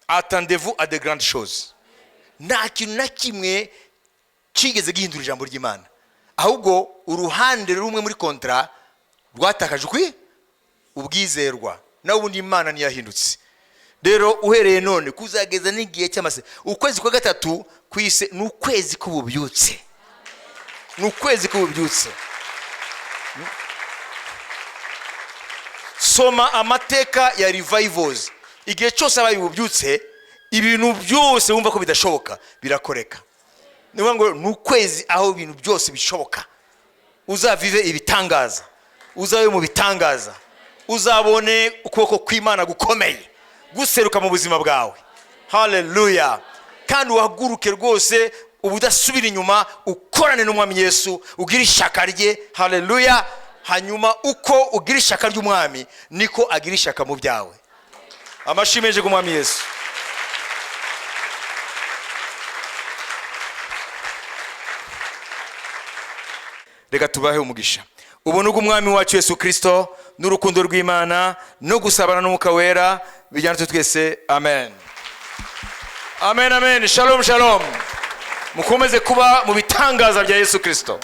Attendez-vous à de grandes choses. Nta kintu na kimwe kigeze gihindura ijambo ry'Imana, ahubwo uruhande rumwe muri kontra Rwatakaje ukwi ubwizerwa, nawe ubundi Imana ntiyahindutse. Rero uhereye none kuzageza n'igihe cy'amase, ukwezi kwa gatatu kwise ni ukwezi k'ububyutse, ni ukwezi k'ububyutse. Soma amateka ya revivals. Igihe cyose abaye ububyutse, ibintu byose wumva ko bidashoboka birakoreka. Ni ukuvuga ngo ni ukwezi aho ibintu byose bishoboka. Uzavive ibitangaza, uzabe mu bitangaza, uzabone ukuboko kw'Imana gukomeye guseruka mu buzima bwawe. Haleluya! Kandi uhaguruke rwose ubudasubira inyuma, ukorane n'Umwami Yesu, ugire ishyaka rye. Haleluya! Hanyuma uko ugira ishyaka ry'Umwami, niko agira ishyaka mu byawe. Amashyi menshi ku Mwami Yesu. Reka tubahe umugisha. Ubuntu bw'Umwami wacu Yesu Kristo n'urukundo rw'Imana no gusabana n'Umwuka Wera bijyana twese. Amen, amen, amen. Shalom, shalom. Mukomeze kuba mu bitangaza bya Yesu Kristo.